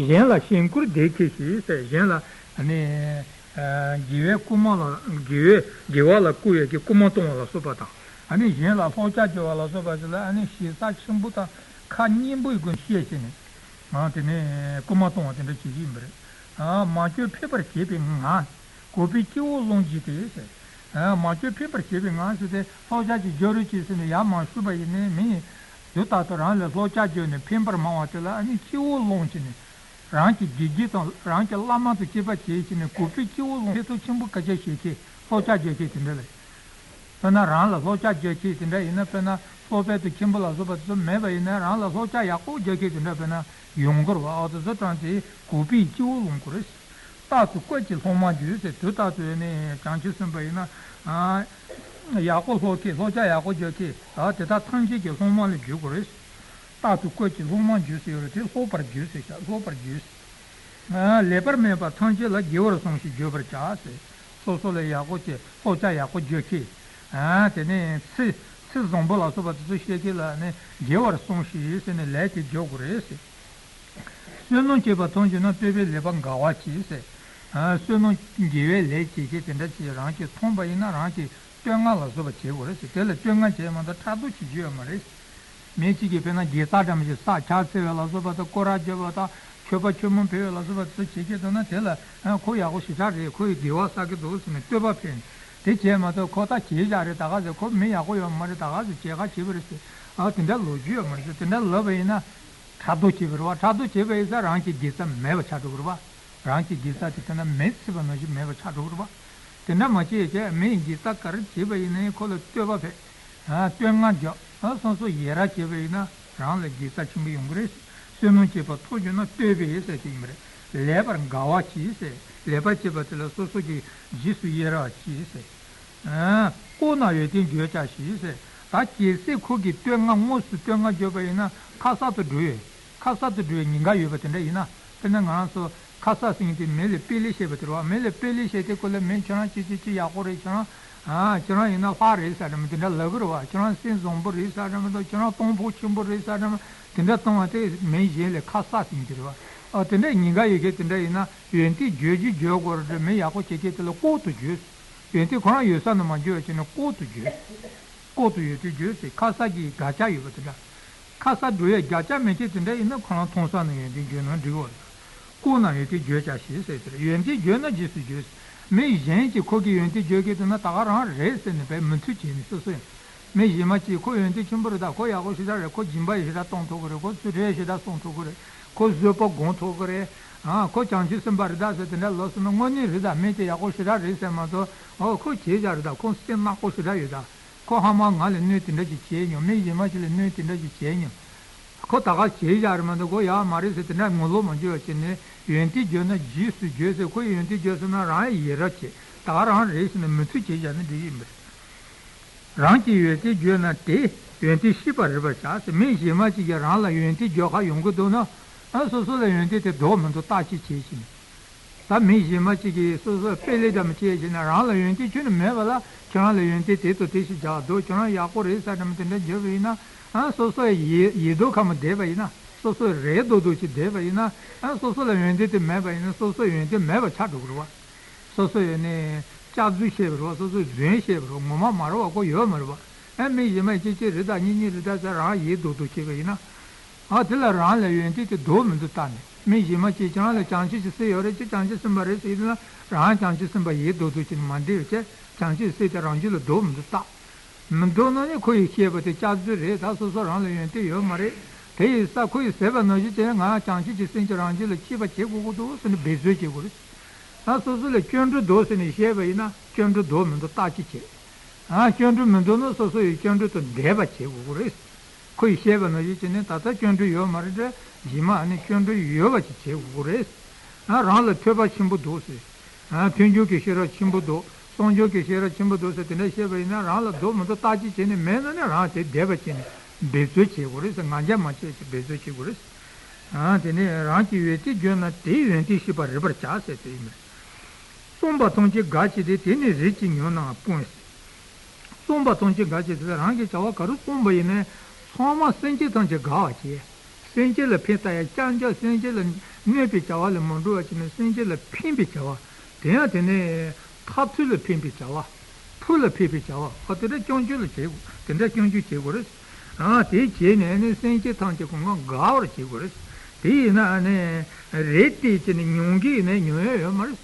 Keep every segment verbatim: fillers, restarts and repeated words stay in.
གཞན་ལ་གཞེན་བཀུར་བདེ་ཁྱད་ཞེས་ཟེར། གཞན་ལ་ནི། དགེ་བའི་རྐུ་མ་ལ་དགེ་བའི་དགེ་བ་ལ་རྐུ་ཡས་ཀྱི་རྐུ་མ་གཏོང་བ་ལ་སོགས་པ་དང་། ཨ་ནི་གཞན་ལ་ལྷོག་རྒྱག་རྒྱག་པ་ལ་སོགས་པ་ཞིག་ལ་ཨ་ནི་ཞེ་ས་ཆེན་པོ་དང་ཁ་སྙན་པོའི་སྒོ་ནས་བཤད་བྱས་ནས། དེ་ནས་རྐུ་མ་གཏོང་བ་དེ་འདྲ་བྱེད་ཀྱི་ཡིན་པ་རེད། མ་བཅོས་ཕན་པར་བྱེད་པའི་ངང་། གུས་པས་སྤྱི་བོར་ལྷུང་བགྱིས་ཏེ་ཟེར། མ་བཅོས་ཕན་པར་བྱེད་པའི་ངང་ཟེར་ཏེ་ལྷོག་རྒྱག་ཅིག་རྒྱག་རོགས་བྱེད་ཟེར་ནས་ཡར་མར་ཞུས་པ་ཡིན་ནའི་མི་ཡིས་དུས་རྟག་ཏུ་རང་ལ་ལྷོག་རྒྱག་བརྒྱབ་ནས་ཕན་པར་མང་བ་དེ་ལ་ཨ་ནི་སྤྱི་བོར་ལྷུང་བྱས་ནས། རང་གི་དགེ་རྒན་དང་རང་གི་བླ་མ་དང་བཅས་པ་བྱས་བྱས་ནས་གུས་པས་སྤྱི་བོར་ལྷུང་། ཕན་ཐོགས་ཆེན་པོ་སྐད་ཆ་བཤད་མཁན་ལྷོག་རྒྱག་རྒྱག་མཁན་དེ་འདྲ་ལ། དཔེར་ན་རང་ལ་ལྷོག་རྒྱག་རྒྱག་མཁན་དེ་འདྲ་ཡིན་ན། དཔེར་ན་སློབ་དཔོན་དང་མཁན་པོ་ལ་སོགས་པ་དེ་ཚོ་མེད་པ་ཡིན་ན་རང་ལ་ལྷོག་རྒྱག་ཡག་པོ་རྒྱག་མཁན་དེ་འདྲ་དཔེར་ན་ཡོང་གི་རེད་བ། ཨོ་དེ་ཚོ་དྲངས་ཏེ་གུས་པས་སྤྱི་བོར་ལྷུང་དགོས་རེད། རྟག་ཏུ་བཀོད་ཀྱིས་ལྷུང་མ་འགྱུར་ཟེར། དུས་རྟག་ཏུ་ནི་བྱང་ཆུབ་སེམས་དཔའ་ཡིན་ན། ཡག་པོ་ལྷོག་མཁན་ལྷོག་རྒྱག་ཡག་པོ་རྒྱག་མཁན་དེ་དག་ཐམས་ཅད་ཀྱི་ལྷུང་མ་ལ་འགྱུར་དགོས་རེད། རྟག་ཏུ་བཀོད་ཀྱིས་ལྷུང་མ་འགྱུར་ཟེར་ཡོད་རེད། དེ་ལྷོག་པར་འགྱུར་ཟེར་བཞག་ལྷོག་པར་འགྱུར་ཟེར། ལེགས་པར་སྨྲས་པ་ཐམས་ཅད་ལ། དགེ་བར་གསུངས་ཤིང་བརྗོད་པར་བྱ་ཟེར། སོ་སོ་ལ་ཡག་པོ་བྱེད་ལྷོག་རྒྱག་ཡག་པོ་རྒྱག་མཁན། དེ་ནས་ཚིག་ཚིག་བཟང་པོ་ལ་སོགས་པ་དེ་ཚོ་བཤད་མཁན་ལ་ནི་དགེ་བར་གསུངས་ཤིག་ཟེར་ནས་ལན་དེ་རྒྱག་དགོས་རེད་ཟེར། བསོད་ནམས་བྱེད་པ་མཐོང་བྱུང་ན། བསྟོད་པས་ལེགས་པར་དགའ་བར་གྱིས་ཟེར། བསོད་ནམས་དགེ་བའི་ལས་བྱེད་མཁན་དེ་འདྲ་ཅིག་རང་གིས་མཐོང་པ་ཡིན་ན་རང་གིས་བསྟོད་བསྔགས་ལ་སོགས་པ་བྱེད་དགོས་རེད་ཟེར། དེ་ལ་བསྟོད་བསྔགས་བྱས་མ་གཏོགས་ཕྲག་དོག་བྱེད་རྒྱུ་ཡོད་མ་རེད། མི་གཅིག་གིས་དཔེར་ན་དགེ་རྩ་འདྲ་མི་ཞིག་བསགས། ཕྱག་འཚལ་བའི་ལ་སོགས་པ་དང་སྐོར་ར་བརྗོད་པ་དང་མཆོད་པ་མཆོད་མེ་ཕུལ་བའི་ལ་སོགས་པ་དེ་ཚོ་བྱེད་ཀྱི་འདུག་ན། དེ་ལ་ཁོ་ཡག་པོ་ཞེ་དྲག་རེད། ཁོ་ཡིས་དགེ་བ་བསགས་ཀྱི་འདུག་ཟེར་ནས་བསྟོད་པ་ཕུལ་ནས། དེ་བྱས་མ་གཏོགས་ཁོ་ད་བྱས་བཞག་རེད། ད་ག་ཟེ་ཁོ་མི་ཡག་པོ་ཡོད་མ་རེད། ད་ག་ཟེ་བྱས་ག་བྱས་པ་རེད་ཟེར། ཨ་དེ་འདྲ་ལབ་རྒྱུ་ཡོད་མ་རེད་ཟེར། དེ་འདྲ་ལབ་པ་ཡིན་ན་ཕྲག་དོག་བྱས་པ་རེད་བ། ཕྲག་དོག་བྱས་པ་ཡིན་ཙང་རང་གི་དགེ་རྩ་མེད་པ་ཆགས་འགྲོ་གི་རེད་བ། རང་གི་དགེ་རྩ་དེ་དེ་འདྲ་མེད་སྲིད་པ་ནང་བཞིན་མེད་པ་ཆགས་འགྲོ་གི་རེད་བ། དེ་འདྲ་མ་བྱས་བྱས་མི་ཡིས་དགེ་རྩ་ག་རེ་བྱས་པ་ཡིན་ནའི་ཁོ་ལ་བསྟོད་པ་ཕུལ། ཨ་བསྟོད་བསྔགས་རྒྱག་ཨ་སོ་སོ་ཡི་རང་བྱས་པ་ཡིན་ན་རང་ལ་དགེ་རྩ་ཆེན་པོ་ཡོང་གི་རེད། བསོད་ནམས་བྱེད་པ་མཐོང་བྱུང་ན། བསྟོད་པས་ཟེར་གྱི་ཡིན་པ་རེད། ལེགས་པར་དགའ་བར་གྱིས་ཟེར། ལེགས་པར་བྱས་པ་དེ་ལ་སོ་སོ་གི་རྗེས་སུ་ཡི་རང་བ་གྱིས་ཟེར། ཨ་བཀོད་ན་ཡོན་ཏན་བརྗོད་བྱ་ཞིག་ཟེར། ད་གལ་སྲིད་ཁོ་གིས་བསྟོད་བསྔགས་དངོས་སུ་བསྟོད་བསྔགས་བརྗོད་པ་ཡིན་ན་ཁ་གསལ་དུ་འགྲོ་ཡོད། ཁ་གསལ་དུ་འགྲོ་བའི་ཉེན་ཁ་ཡོད་པ་དེ་འདྲ་ཡིན་ན། དཔེར་ན་ང་རང་ཚོ་ཁ་གསལ་ཟེར་མཁན་དེ་མི་ལ་དཔེ་ལེགས་བཤད་པ་དེ་རེད་བ། མི་ལ་དཔེ་ལེགས་བཤད་དེ་ཁོ་ལ་མི་ཁྱོད་རང་ཅི་ཅི་ཅི་ཡག་པོ་རེད། ཁྱོད་རང་ཨ་ཁྱོད་རང་ཡིན་ན་ལྷ་རེད་ཟེར་འདྲ་མོ་དེ་འདྲ་ལབ་གི་རེད་བ། ཁྱོད་རང་སེམས་བཟང་པོ་རེད་ཟེར་འདྲ་མོ་དང་ཁྱོད་རང་གཏོང་ཕོད་ཆེན་པོ་རེད་ཟེར་འདྲ་མོ་དེ་འདྲ་གཏོང་བ་དེ་མི་གཞན་ལ་ཁ་གསལ་ཟེར་མཁན་དེ་རེད་བ། ཨ་དེ་འདྲ་ཉེན་ཁ་ཡོད་མཁན་དེ་འདྲ་ཡིན་ན་ཡོན་ཏན་བརྗོད་རྒྱུ་བརྗོད་དགོས་རེད། མི་ཡག་པོ་བྱེད་མཁན་དེ་ལ་ལྐོག་ཏུ་བརྗོད། ཡོན་ཏན་ཁོ་རང་ཡོད་ས་ནས་མ་བརྗོད་བྱས་ནས་ལྐོག་ཏུ་བརྗོད། ལྐོག་ཏུ་ཡོད་དུས་བརྗོད་ཟེར། ཁ་གསལ་གྱི་དགག་བྱ་ཡོད་པ་དེ་འདྲ། ཁ་གསལ་འགྲོ་ཡའི་དགག་བྱ་མེད་མཁན་དེ་འདྲ་ཡིན་ན་ཁོ་རང་མཐོང་ས་ནས་ཡོན་ཏན་བརྗོད་ན་འགྲིག་གོ། བཀོད་ན་ཡོན་ཏན་བརྗོད་བྱ་ཞིག་ཟེར་དེ་རེད། ཡོན་ཏན་བརྗོད་ན་རྗེས་སུ་བརྗོད་ཟེར། མི་གཞན་གྱིས་ཁོ་གི་ཡོན་ཏན་བརྗོད་ཀྱི་འདུག་ན་ད་ག་རང་རེད་ཟེར་ནས་བས་མི་ཚུལ་བྱས་ནས་སོ་སོ་ཡང་། མི་གཞན་མ་གཅིག་ཁོ་ཡོན་ཏན་ཆེན་པོ་རེད། ད་ཁོ་ཡག་པོ་ཞེ་དྲག་རེད། ཁོ་སྦྱིན་པ་ཡང་ཞེ་དྲག་གཏོང་ཐུབ་ཀྱི་རེད། ཁོ་ཚུལ་ཁྲིམས་ཞེ་དྲག་སྲུང་ཐུབ་ཀྱི་རེད། ཁོ་བཟོད་པ་སྒོམ་ཐུབ་ཀྱི་རེད། ཨ་ཁོ་བྱང་ཆུབ་སེམས་དཔའ་རེད་ད་ཟེར་དེ་འདྲ་ལབ་སོང་ན་དངོས་གནས་རེད། ད་མི་དེ་ཡག་པོ་ཞེ་དྲག་རེད་ཟེར་མ་གཏོགས། ཨོ་ཁོ་བྱས་བཞག་རེད། ད་ཁོ་སེམས་ནག་པོ་ཞེ་དྲག་ཡོད་ད། ཁོ་ཕ་མར་ང་ལ་གནོད་དེ་འདྲ་ཅིག་བྱས་མྱོང་། མི་གཞན་མ་ཅིག་ལ་གནོད་དེ་འདྲ་ཅིག་བྱས་མྱོང་། ཁོ་ད་ག་བྱས་བཞག་རེད་མ་གཏོགས་ཁོ་ཡག་མ་རེད་ཟེར་དེ་འདྲ་ངོ་ལོག་མ་བྱེད་པ་བྱས་ནས་ཡོན་ཏན་བརྗོད་ན་རྗེས་སུ་བརྗོད་ཟེར། ཁོ་ཡི་ཡོན་ཏན་བརྗོད་སོང་ན་རང་ཡི་ཡི་རང་བྱེད། ད་ག་རང་རེད་ཟེར་ནས་མི་ཚུལ་བྱས་བཞག་ན་འགྲིག་གི་ཡིན་པ་རེད། རང་གི་ཡོན་ཏན་བརྗོད་ན་དེ་ཡོན་ཏན་ཤེས་པར་རིག་པར་བྱ་ཟེར། མི་གཞན་མ་ཅིག་གིས་རང་ལ་ཡོན་ཏན་བརྗོད་ག་ཡོང་གི་འདུག་ན། ཨ་སོ་སོ་ལ་ཡོན་ཏན་དེ་འདུག་མི་འདུག་བརྟག་དཔྱད་བྱེད་ཅིང་། ད་མི་གཞན་མ་གཅིག་གིས་སོ་སོར་དཔེ་ལེགས་འདྲ་མི་བྱེད་ཅེ་ན་རང་ལ་ཡོན་ཏན་ཁྱོན་ནས་མེད་པ་ལ་ཁྱོད་རང་ལ་ཡོན་ཏན་དེ་དང་དེ་ཞིག་རྒྱག་འདུག་ཁྱོད་རང་ཡག་པོ་རེད་ཟེར་འདྲ་མི་དེ་འདྲ་བརྗོད་པ་ཡིན་ན། ཨ་སོ་སོ་ཡི་ཡིད་དུ་ཁ་མ་བསྡད་པ་ཡིན་ན། སོ་སོ་རེད་འདུག་འདུག་ཅིག་བསྡད་པ་ཡིན་ན། ཨ་སོ་སོ་ལ་ཡོན་ཏན་དེ་མེད་པ་ཡིན་ན་སོ་སོ་ཡོན་ཏན་མེད་པ་ཆགས་འགྲོ་གི་རེད་བ། སོ་སོ་ཡོད་ནས་སྐྱག་རྫུན་བཤད་པ་རེད་བ། སོ་སོས་རྫུན་བཤད་པ་རེད་བ། ངོ་མ་མ་རེད་བ། ཁོ་ཡོད་མ་རེད་བ། ཨ་མི་གཞན་མ་གཅིག་གཅིག་རེད་ད་གཉིས་གཉིས་རེད་ད་ཟེར་རང་ཡིད་དུ་འདུག་བྱེད་པ་ཡིན་ན། ཨ་དེ་ལ་རང་ལ་ཡོན་ཏན་དེ་འདུག་མི་འདུག་བལྟས་ནས། མི་གཞན་མ་གཅིག་ཁྱེད་རང་ལ་བྱང་ཆུབ་ཀྱི་སེམས་ཡོད་རེད། ཁྱེད་བྱང་ཆུབ་སེམས་དཔའ་རེད་ཟེར་ཡིན་ན་རང་བྱང་ཆུབ་སེམས་དཔའ་ཡིད་དུ་འདུག་བྱེད་ནས་མ་འདྲེས་པ་བྱས་བྱང་ཆུབ་སེམས་དེ་རང་རྒྱུད་ལ་འདུག་མི་འདུག་བལྟས། མི་འདུག་ན་ནི་ཁོ་ཡིས་བཤད་པ་དེ་སྐྱག་རྫུན་རེད། ད་སོ་སོ་རང་ལ་ཡོན་ཏན་ཡོད་མ་རེད། དེ་ཡིན་ཙང་ཁོ་ཡིས་ཟེར་བ་ནང་བཞིན་བྱས་ན་ང་བྱང་ཆུབ་ཀྱི་སེམས་ཀྱིས་རང་རྒྱུད་ལ་སྐྱེས་པ་བྱེད་དགོས་ཀྱི་འདུག་ཟེར་ནས་འབད་རྩོལ་བྱེད་དགོས་རེད། ད་སོ་སོ་ལ་སྐྱོན་འགྲོ་འདུག་ཟེར་ནས་བཤད་པ་ཡིན་ན་སྐྱོན་འགྲོ་འདུག་མི་འདུག་བརྟག་དཔྱད་བྱེད། ཨ་སྐྱོན་འགྲོ་མི་འདུག་ན་སོ་སོ་ཡིས་སྐྱོན་འགྲོ་དང་འདྲེས་པ་བྱེད་དགོས་ཀྱི་རེད། ཁོ་ཡིས་བཤད་པ་ནང་བཞིན་བྱས་ནས་ད་ལྟ་སྐྱོན་འགྲོ་ཡོད་མ་རེད་དྲ། རྗེས་མ་ཨ་ནི་སྐྱོན་འགྲོ་ཡོད་པ་ཅིག་བྱེད་དགོས་ཀྱི་རེད། ཨ་རང་ལ་ཐོས་པ་ཆེན་པོ་འདུག་ཟེར། ཨ་མཐུན་འཇུག་གི་ཤེས་རབ་ཆེན་པོ་འདུག་གསང་སྔགས་ཀྱི་ཤེས་རབ་ཆེན་པོ་འདུག་ཟེར་དེ་འདྲ་བཤད་པ་ཡིན་ན་རང་ལ་འདུག་མི་འདུག་བརྟག་དཔྱད་བྱས་ནས་མེད་ན་ནི་རང་དེ་བདེ་བ་བྱས་ནས་འབད་རྩོལ་བྱེད་དགོས་རེད་ཟེར། ང་རྒྱལ་མ་བྱས་ཅིག་འབད་རྩོལ་བྱེད་དགོས་རེད། ཨ་དེ་ནས་རང་གི་ཡོན་ཏན་བརྗོད་ན་དེའི་ཡོན་ཏན་ཤེས་པར་རིག་པར་བྱ་ཟེར་དེ་ཡིན་པས། གསུངས་པ་ཐམས་ཅད་དགའ་བྱས་ཏེ། དེ་ནི་རིགས་ཀྱིས་ཉོན་ནའང་དཔོན། གསུངས་པ་ཐམས་ཅད་དགའ་བྱས་ཏེ་རང་གིས་བྱ་བ་ག་རེ་གསུངས་པ་ཡིན་ནའི་ཚང་མ་སེམས་ཅན་ཐམས་ཅད་དགའ་བ་བྱས། སེམས་ཅན་ལ་ཕན་ལྟ་ཡ་རྐྱང་རྐྱང་སེམས་ཅན་ལ་གནོད་པའི་བྱ་བ་ལ་མི་འགྲོ་བ་བྱས་ནས་སེམས་ཅན་ལ་ཕན་པའི་བྱ་བ། དེ་ཡང་དེ་ནས་འཐབ་རྩོད་ལ་ཕན་པའི་བྱ་བ། ཕུགས་ལ་ཕན་པའི་བྱ་བ། ཨ་དེ་འདྲ་སྐྱོང་བཅུག་ལ་བྱེད་དགོས། དེ་འདྲ་སྐྱོང་བཅུག་བྱེད་དགོས་རེད། ཨ་དེ་བྱས་ནས་ནི་སེམས་ཅན་ཐམས་ཅད་ཀུན་དགའ་བར་བྱེད་དགོས་རེད། དེ་ཡིན་ན་ཨ་ནི་རེད་དེ་བྱས་ནས་མྱོང་གི་ཡིན་ན་མྱོང་ཡ་ཡོད་མ་རེད།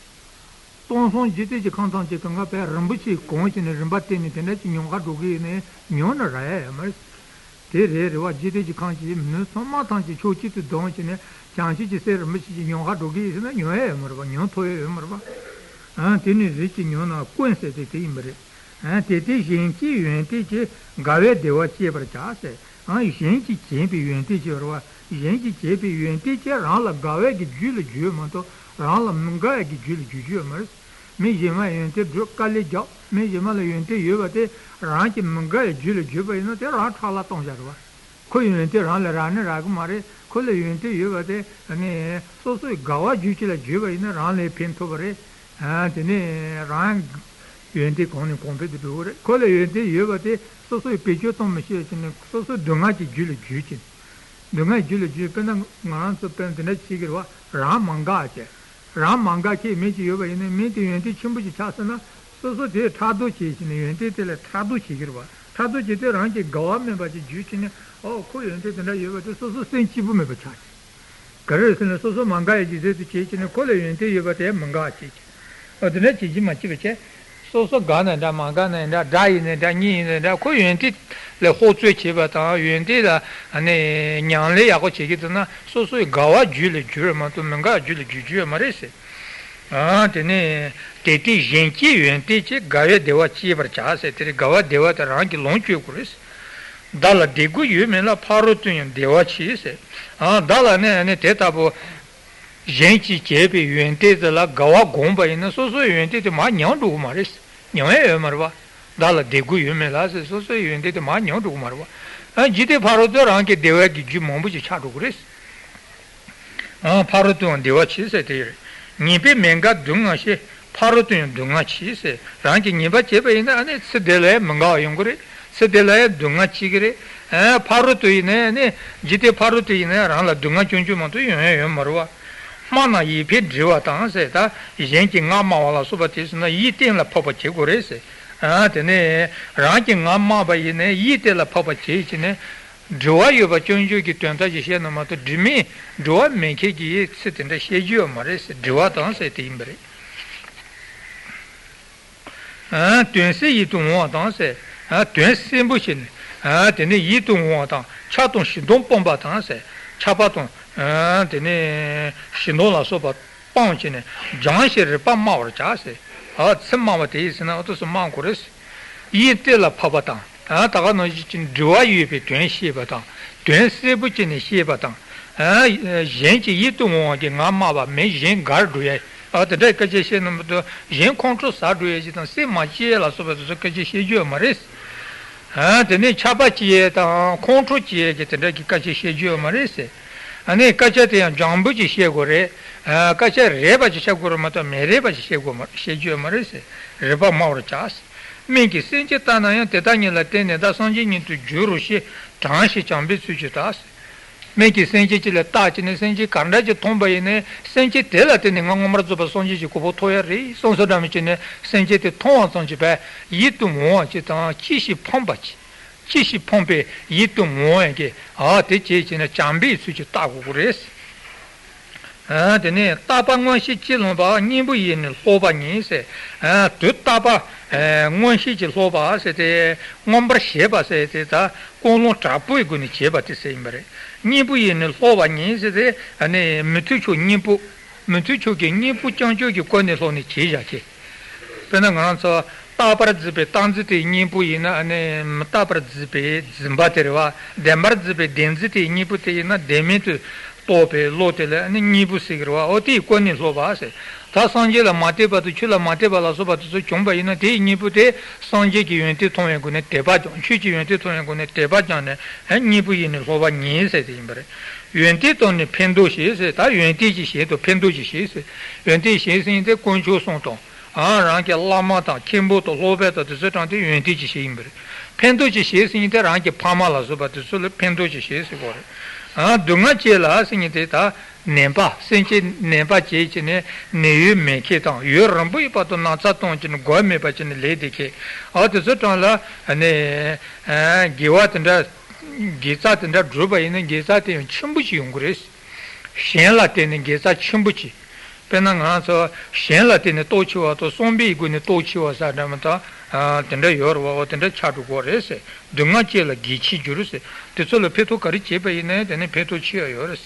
སྟོང་སང་འཇིག་རྟེན་གྱི་ཁམས་ཐམས་ཅད་ཀུན་དགའ་བས་རིན་པོ་ཆེ་གང་བྱས་ནས་རིན་པ་བསྟན་ནས་དེ་འདྲ་ཅིག་མྱོང་ག་འགྲོ་གི་ཡིན་ན་མྱོང་ན་རག་ཡ་ཡོད་མ་རེད། དེ་རེད་རེད་བ། འཇིག་རྟེན་གྱི་ཁམས་ཀྱི་མི་ཚང་མ་ཐམས་ཅད་ཕྱོགས་གཅིག་ཏུ་བསྡོམས་བྱས་ནས་བྱང་ཆུབ་ཀྱི་སེམས་རིན་པོ་ཆེ་ཅིག་མྱོང་ག་འགྲོ་གི་ཡིན་ཟེར་ན་མྱོང་ཡ་ཡོད་མ་རེད་བ། མྱོང་ཐུབ་ཡ་ཡོད་མ་རེད་བ། ཨ་དེ་ནི་རིགས་ཀྱི་ཉོན་ནམ་ཀུན་ཟད་དེ་དེ་ཡིན་པ་རེད། ཨ་དེ་ལྟས་གཞན་གྱི་ཡོན་ཏན་གྱིས་དགའ་བའི་བདེ་བ་སྐྱེད་པར་བྱ་ཟེར། ཨ་གཞན་གྱིས་བྱས་པའི་ཡོན་ཏན་ཅིག་ཡོད་རེད་བ། གཞན་གྱིས་བྱས་པའི་ཡོན་ཏན་ཅིག་རང་ལ་དགའ་བའི་གི་རྒྱུ་ལ་བརྗོད་མ་གཏོགས་རང་ལ་མི་དགའ་བའི་གི་རྒྱུ་ལ་བརྗོད་རྒྱུ་ཡོད་མ་རེད། མི་གཞན་མ་ཡོན་ཏན་སྒྲུབ་དཀའ་ལས་རྒྱག་མི་གཞན་མ་ལ་ཡོན་ཏན་ཡོད་པ་དེ་རང་གི་མི་དགའ་བའི་རྒྱུ་ལ་བརྗོད་པ་ཡིན་ན་དེ་རང་ཁྲག་ལ་གཏོང་བཞག་རེད་བ། ཁོ་ཡོན་ཏན་རང་ལ་རག་ནི་རག་གི་མ་རེད། ཁོ་ལ་ཡོན་ཏན་ཡོད་པ་དེ་ནི་སོ་སོའི་དགའ་བ་རྒྱུ་ཅིག་ལ་བརྗོད་པ་ཡིན་ན་རང་ལ་ཕན་ཐོགས་པ་རེད། ཨ་དེ་ནས་རང་ཡོན་ཏན་གོང་ནས་གོང་འཕེལ་དུ་འགྲོ་གི་རེད། ཁོ་ལ་ཡོན་ཏན་ཡོད་པ་དེ་སོ་སོས་བེད་སྤྱོད་གཏོང་མི་ཤེས་བྱས་ནས་སོ་སོའི་སྡུག་བསྔལ་གྱི་རྒྱུ་ལ་འགྱུར་གྱི། སྡུག་བསྔལ་རྒྱུ་ལ་འགྱུར། དཔེར་ན་ང་རང་ཚོ་དཔེར་ན་དེ་འདྲ་བྱེད་ཀྱི་རེད་བ། རང་མ་དགའ་བྱས། རང་མ་དགའ་ཁྱེད་མི་ཅིག་ཡོད་པ་ཡིན་ན་མི་དེ་ཡོན་ཏན་ཆེན་པོ་ཅིག་ཆགས་སོང་ན་སོ་སོ་དེ་ཕྲག་དོག་བྱེད་བྱས་ནས་ཡོན་ཏན་དེ་ལ་ཕྲག་དོག་བྱེད་ཀྱི་རེད་བ། ཕྲག་དོག་བྱེད་དུས་རང་གི་དགའ་བ་མེད་པ་ཅིག་འགྱུར་བྱས་ནས་ཨོ་ཁོ་ཡོན་ཏན་དེ་འདྲ་ཡོད་པ་དེ་སོ་སོ་སེམས་སྐྱིད་པོ་མེད་པ་ཆགས་ཀྱི། ག་རེ་ཟེར་ན་སོ་སོ་མ་དགའ་ཡ་ཅིག་ཟེར་དུ་བྱེད་ཀྱི་ནི་ཁོ་ལ་ཡོན་ཏན་ཡོད་པ་དེ་མི་དགའ་བྱེད་ཀྱི། ཨོ་དེ་འདྲ་བྱེད་ཀྱི་མ་བྱེད་པ་བྱས། སོ་སོ་དགའ་ན་འདྲ་མ་དགའ་ན་འདྲ། དགྲ་ཡིན་ན་འདྲ་གཉེན་ཡིན་ན་འདྲ་ཁོ་ཡོན་ཏན་ལ་ཧོབ་རྩོད་བྱེད་པ་དང་ཡོན་ཏན་ལ་ནི་ཉམས་ལེན་ཡག་པོ་བྱེད་ཀྱི་འདུག་ན་སོ་སོའི་དགའ་བ་རྒྱུ་ལ་འགྱུར་མ་གཏོགས་མི་དགའ་རྒྱུ་ལ་འགྱུར་རྒྱུ་ཡོད་མ་རེད་ཟེར། ཨ་དེ་ནས་དེ་ལྟས་གཞན་གྱི་ཡོན་ཏན་གྱིས་དགའ་བའི་བདེ་བ་སྐྱེད་པར་བྱ་ཟེར། དེ་རེད། དགའ་བ་བདེ་བ་དེ་རང་གིས་ལོངས་སྤྱོད་དགོས་རེད། བདག་ལ་བདེ་དགུ་ཡོད་མིན་ལ། ཕ་རོལ་ཏུ་ཡང་བདེ་བ་མཆིས་ཟེར། ཨ་བདག་ལ་ནི་ནི་དེ་ལྟ་བུ་གཞན་གྱིས་བྱས་པའི་ཡོན་ཏན་དེ་ལ་དགའ་བ་བསྒོམས་པ་ཡིན་ན་སོ་སོའི་ཡོན་ཏན་དེ་མར་ཉམས་འགྲོ་གི་མ་རེད། ཉམས་ཡ་ཡོད་མ་རེད་བ། བདག་ལ་བདེ་དགུ་ཡོད་མིན་ལ་ཟེར། སོ་སོའི་ཡོན་ཏན་དེ་མར་ཉམས་འགྲོ་གི་མ་རེད་བ། ཨ་འཇིག་རྟེན་ཕ་རོལ་ཏུ་རང་གི་བདེ་བའི་གི་རྒྱུ་མང་པོ་ཞིག་ཆགས་འགྲོ་གི་རེད། ཨ་ཕ་རོལ་ཏུ་ཡང་བདེ་བ་མཆིས་ཟེར་དེ་ཡོད་རེད། ཉེས་པའི་མི་དགའ་སྡུག་བསྔལ་ཞི། ཕ་རོལ་ཏུ་ཡང་སྡུག་བསྔལ་མཆིས་ཟེར། རང་གིས་ཉེས་པ་བྱས་པ་ཡིན་ན་ཨ་ནི་ཚེ་འདི་ལ་ཡང་མི་དགའ་བ་ཡོང་གི་རེད། ཚེ་འདི་ལ་ཡང་སྡུག་བསྔལ་སྐྱེ་གི་རེད། ཨ་ཕ་རོལ་ཏུ་ཡིན་ན་ཨ་ནི་འཇིག་རྟེན་ཕ་རོལ་ཏུ་ཡིན་ན་ཡང་རང་ལ་སྡུག་བསྔལ་ཆུང་ཆུང་མ་གཏོགས་ཡོང་ཡ་ཡོད་མ་རེད་བ། སྨྲ་ན་ཡིད་ཕན་འདྲི་བ་དང་ཟེར། ད་གཞན་གྱིས་ང་སྨྲ་བ་ལ་སོགས་པ་དེ་ཟེར་ན་ཡིད་གཏན་ལ་ཕབ་པ་བྱེད་དགོས་རེད་ཟེར། ཨ་དེ་ནས་རང་གིས་ང་སྨྲ་བ་ཡིན་ན་ཡིད་གཏན་ལ་ཕབ་པ་བྱེད་ཀྱི་ནས། འདྲི་བ་ཡོད་པ་སྐྱོན་བརྗོད་ཀྱི་དོན་དག་ཅིག་བཤད་ན་མ་གཏོགས་འདྲི་མིན་འདྲི་བ་མེད་མཁན་གྱི་ཚིག་དེ་འདྲ་བཤད་རྒྱུ་ཡོད་མ་རེད་ཟེར། འདྲི་བ་དང་ཟེར་དེ་ཡིན་པ་རེད། ཨ་དོན་གསལ་ཡིད་དུ་འོང་བ་དང་ཟེར། ཨ་དོན་གསལ་པོ་བྱས་ནས་ཨ་དེ་ནས་ཡིད་དུ་འོང་བ་དང་ཆགས་སྡང་ཞེ་སྡང་སྤངས་པ་དང་ཟེར། ཆགས་པ་དང་ཨ་དེ་ནས་ཞེ་སྡང་ལ་སོགས་པ་སྤངས་བྱས་ནས་སྦྱངས་ཤིང་རིག་པ་སྨྲ་བར་བྱ་ཟེར། ཨ་ཚིག་སྨྲ་བ་དེ་ཡིས་ཟེར་ན་ཨ་ཏོག་ཙམ་སྨྲ་དགོས་རེད། ཡིད་གཏད་ལ་ཕབ་པ་དང་། ཨ་ད་ག་ནང་བཞིན་གྱི་འདྲི་བ་ཡོད་པའི་དོན་ཤེས་པ་དང་། དོན་གསལ་པོ་བྱས་ནས་ཤེས་པ་དང་། ཨ་གཞན་གྱི་ཡིད་དུ་འོང་བ་གི་ང་སྨྲ་བ་མི་གཞན་དགར་འགྲོ་ཡ། ཨ་དེ་འདྲའི་སྐད་ཆ་བཤད་ན་མི་འདུག་གཞན་ཁོང་ཁྲོ་ཟ་འགྲོ་ཡ་ཞིག་དང་སེམས་མ་སྐྱིད་ཡ་ལ་སོགས་པ་དེ་ཚོ་སྐད་ཆ་བཤད་རྒྱུ་ཡོད་མ་རེད། ཨ་དེ་ནས་ཆགས་པ་སྐྱེ་ཡས་དང་ཁོང་ཁྲོ་སྐྱེ་ཡས་ཀྱི་དེ་འདྲ་གི་སྐད་ཆ་བཤད་རྒྱུ་ཡོད་མ་རེད་ཟེར། ཨ་ནི་སྐད་ཆ་དེ་ཡང་འཇམ་པོ་ཅིག་བཤད་དགོས་རེད། ཨ་སྐད་ཆ་རེད་པ་ཅིག་བཤད་དགོས་རེད་མ་གཏོགས་མི་རེད་པ་ཅིག་བཤད་དགོས་མ་བཤད་རྒྱུ་ཡོད་མ་རེད་ཟེར། རིག་པ་སྨྲ་བར་བྱ། སྨན་གྱིས་སེམས་ཅན་བལྟ་ན་ཡང་དེ་དག་ཉིད་ལ་བརྟེན་ནས་བདག་སངས་རྒྱས་ཉིད་དུ་འགྱུར་རོ་ཞེས་དྲང་ཞིང་བྱམས་པའི་ཚུལ་གྱིས་བལྟ། སྨན་གྱིས་སེམས་ཅན་གཅིག་ལ་བལྟས་བྱས་ནས་སེམས་ཅན་ག་འདྲ་ཅིག་མཐོང་པ་ཡིན་ནའི་སེམས་ཅན་དེ་ལ་བརྟེན་ནས་ང་སྔོན་མར་རྫོགས་པ་སངས་རྒྱས་ཀྱི་གོ་འཕང་ཐོབ་ཡ་རེད་བསམ་བསམ་འདྲ་མི་བྱས་ནས་སེམས་ཅན་དེ་མཐོང་བ་ཙམ་གྱིས་པས་ཡིད་དུ་འོང་བ་ཅིག་དང་ཅི་ཞིག་ཕངས་པ་ཅིག་ཅི་ཞིག་ཕངས་པས་ཡིད་དུ་འོང་བའི་གི་ཨ་དེ་བྱས་བྱས་ནས་བྱམས་པའི་ཚུལ་གྱིས་བལྟ་དགོས་ཀྱི་རེད། ཨ་དེ་ནས་རྟག་པ་མངོན་ཤེས་ཅི་ལོག་པ། གཉེན་པོ་ཡིས་ནི་ལྷོག་པ་ཉིད་ཟེར། ཨ་དུས་རྟག་པ་ཨ་མངོན་ཤེས་ཀྱིས་ལྷོག་པ་ཟེར་ཏེ་མངོན་པར་བྱེད་པ་ཟེར་ཏེ་ད་ཀུན་སློང་དྲག་པོའི་སྒོ་ནས་བྱེད་པ་དེ་ཟེར་ཡིན་པ་རེད། གཉེན་པོ་ཡིས་ནི་ལྷོག་པ་ཉིད་ཟེར་ཏེ་ཨ་ནི་མི་མཐུན་ཕྱོགས་གཉེན་པོ། མི་མཐུན་ཕྱོགས་ཀྱི་གཉེན་པོ་རྐྱང་རྐྱང་གི་སྒོ་ནས་ལྷོག་ནས་བྱེད་བཞག་གི། དཔེར་ན་ང་རང་ཚོ་རྟག་པར་བརྫིས་པའི་རྟག་འཛིན་དེའི་གཉེན་པོ་ཡིན་ན་ཨ་ནི་མི་རྟག་པར་བརྫིས་པའི་འཛིན་པ་དེ་རེད་བ། བདེན་པར་བརྫིས་པའི་བདེན་འཛིན་དེའི་གཉེན་པོ་དེ་ཡིན་ན་བདེན་མེད་དུ་རྟོགས་པའི་བློ་དེ་ལ་ཨ་ནི་གཉེན་པོ་ཟེར་གི་རེད་བ། འོ་དེའི་སྒོ་ནས་ལྷོག་པ་ཟེར། ད་སངས་རྒྱས་ལ་མ་དད་པ་དང་ཆོས་ལ་མ་དད་པ་ལ་སོགས་པ་དེ་ཚོ་བྱུང་པ་ཡིན་ན་དེའི་གཉེན་པོ་དེ་སངས་རྒྱས་ཀྱི་ཡོན་ཏན་མཐོང་བའི་སྒོ་ནས་དད་པ་སྦྱངས། ཆོས་ཀྱི་ཡོན་ཏན་མཐོང་བའི་སྒོ་ནས་དད་པ་སྦྱངས་ནས་ཨ་གཉེན་པོ་ཡིས་ནི་ལྷོག་པ་ཉིད་ཟེར་དེ་ཡིན་པ་རེད། ཡོན་ཏན་དང་ནི་ཕན་འདོགས་བྱེད་ཟེར། ད་ཡོན་ཏན་གྱི་ཞེས་དང་ཕན་འདོགས་ཀྱི་ཞེས་ཟེར། ཡོན་ཏན་ཞེས་ཟེར་ཡིན་ཏེ་དཀོན་མཆོག་གསུམ་དང་། ཨ་རང་གི་བླ་མ་དང་མཁན་པོ་དང་སློབ་དཔོན་དང་དེ་ཚོའི་གྲངས་དེ་ཡོན་ཏན་གྱི་ཞེས་ཡིན་པ་རེད། ཕན་འདོགས་ཀྱི་ཞེས་ཟེར་ཡིན་ཏེ་རང་གི་ཕ་མ་ལ་སོགས་པ་དེ་ཚོ་ལ་ཕན་འདོགས་ཀྱི་ཞེས་ཟེར་གོ་རེད། ཨ་སྡུག་བསྔལ་བཅས་ལ་ཟེར་མཁན་དེ་ད་ནད་པ། སེམས་ཅན་ནད་པ་བྱས་བྱས་ནས་ནད་ཡོད་མེད་ཁྱེར་དང་། ཡུན་རིང་པོའི་བར་དུ་ན་ཚ་བཏང་བྱས་ནས་འགོག་མེད་པ་བྱས་ནས་ལས་དེ་ཁྱེར། ཨ་དེ་ཚོ་གྲངས་ལ་ནི་ཨ་དགེ་བ་དེ་འདྲ། དགེ་རྩ་དེ་འདྲ་བསྒྲུབས་པ་ཡིན་ན་དགེ་རྩ་དེ་ཡང་ཆེན་པོ་ཞིག་ཡོང་གི་རེད། གཞན་ལ་བརྟེན་ནས་དགེ་རྩ་ཆེན་པོ་ཅིག་དཔེར་ན་ང་ཚོ་གཞན་ལ་བརྟེན་ནས་སྟོབས་ཆེ་བ་དང་། བསམ་པའི་སྒོ་ནས་སྟོབས་ཆེ་བ་ཟེར་འདྲ་མི་འདུག་ཨ་དེ་འདྲ་ཡོད་རེད་བ། འོ་དེ་འདྲ་ཆགས་འགྲོ་གི་རེད་ཟེར། སྡུག་བསྔལ་བཅས་ལ་དགེ་ཆེར་འགྱུར་ཟེར། དེ་ཚོ་ལ་ཕན་ཐོགས་ག་རེ་བྱས་པ་ཡིན་ནའི་དེ་ནི་ཕན་ཐོགས་ཆེ་བ་ཡོད་རེད།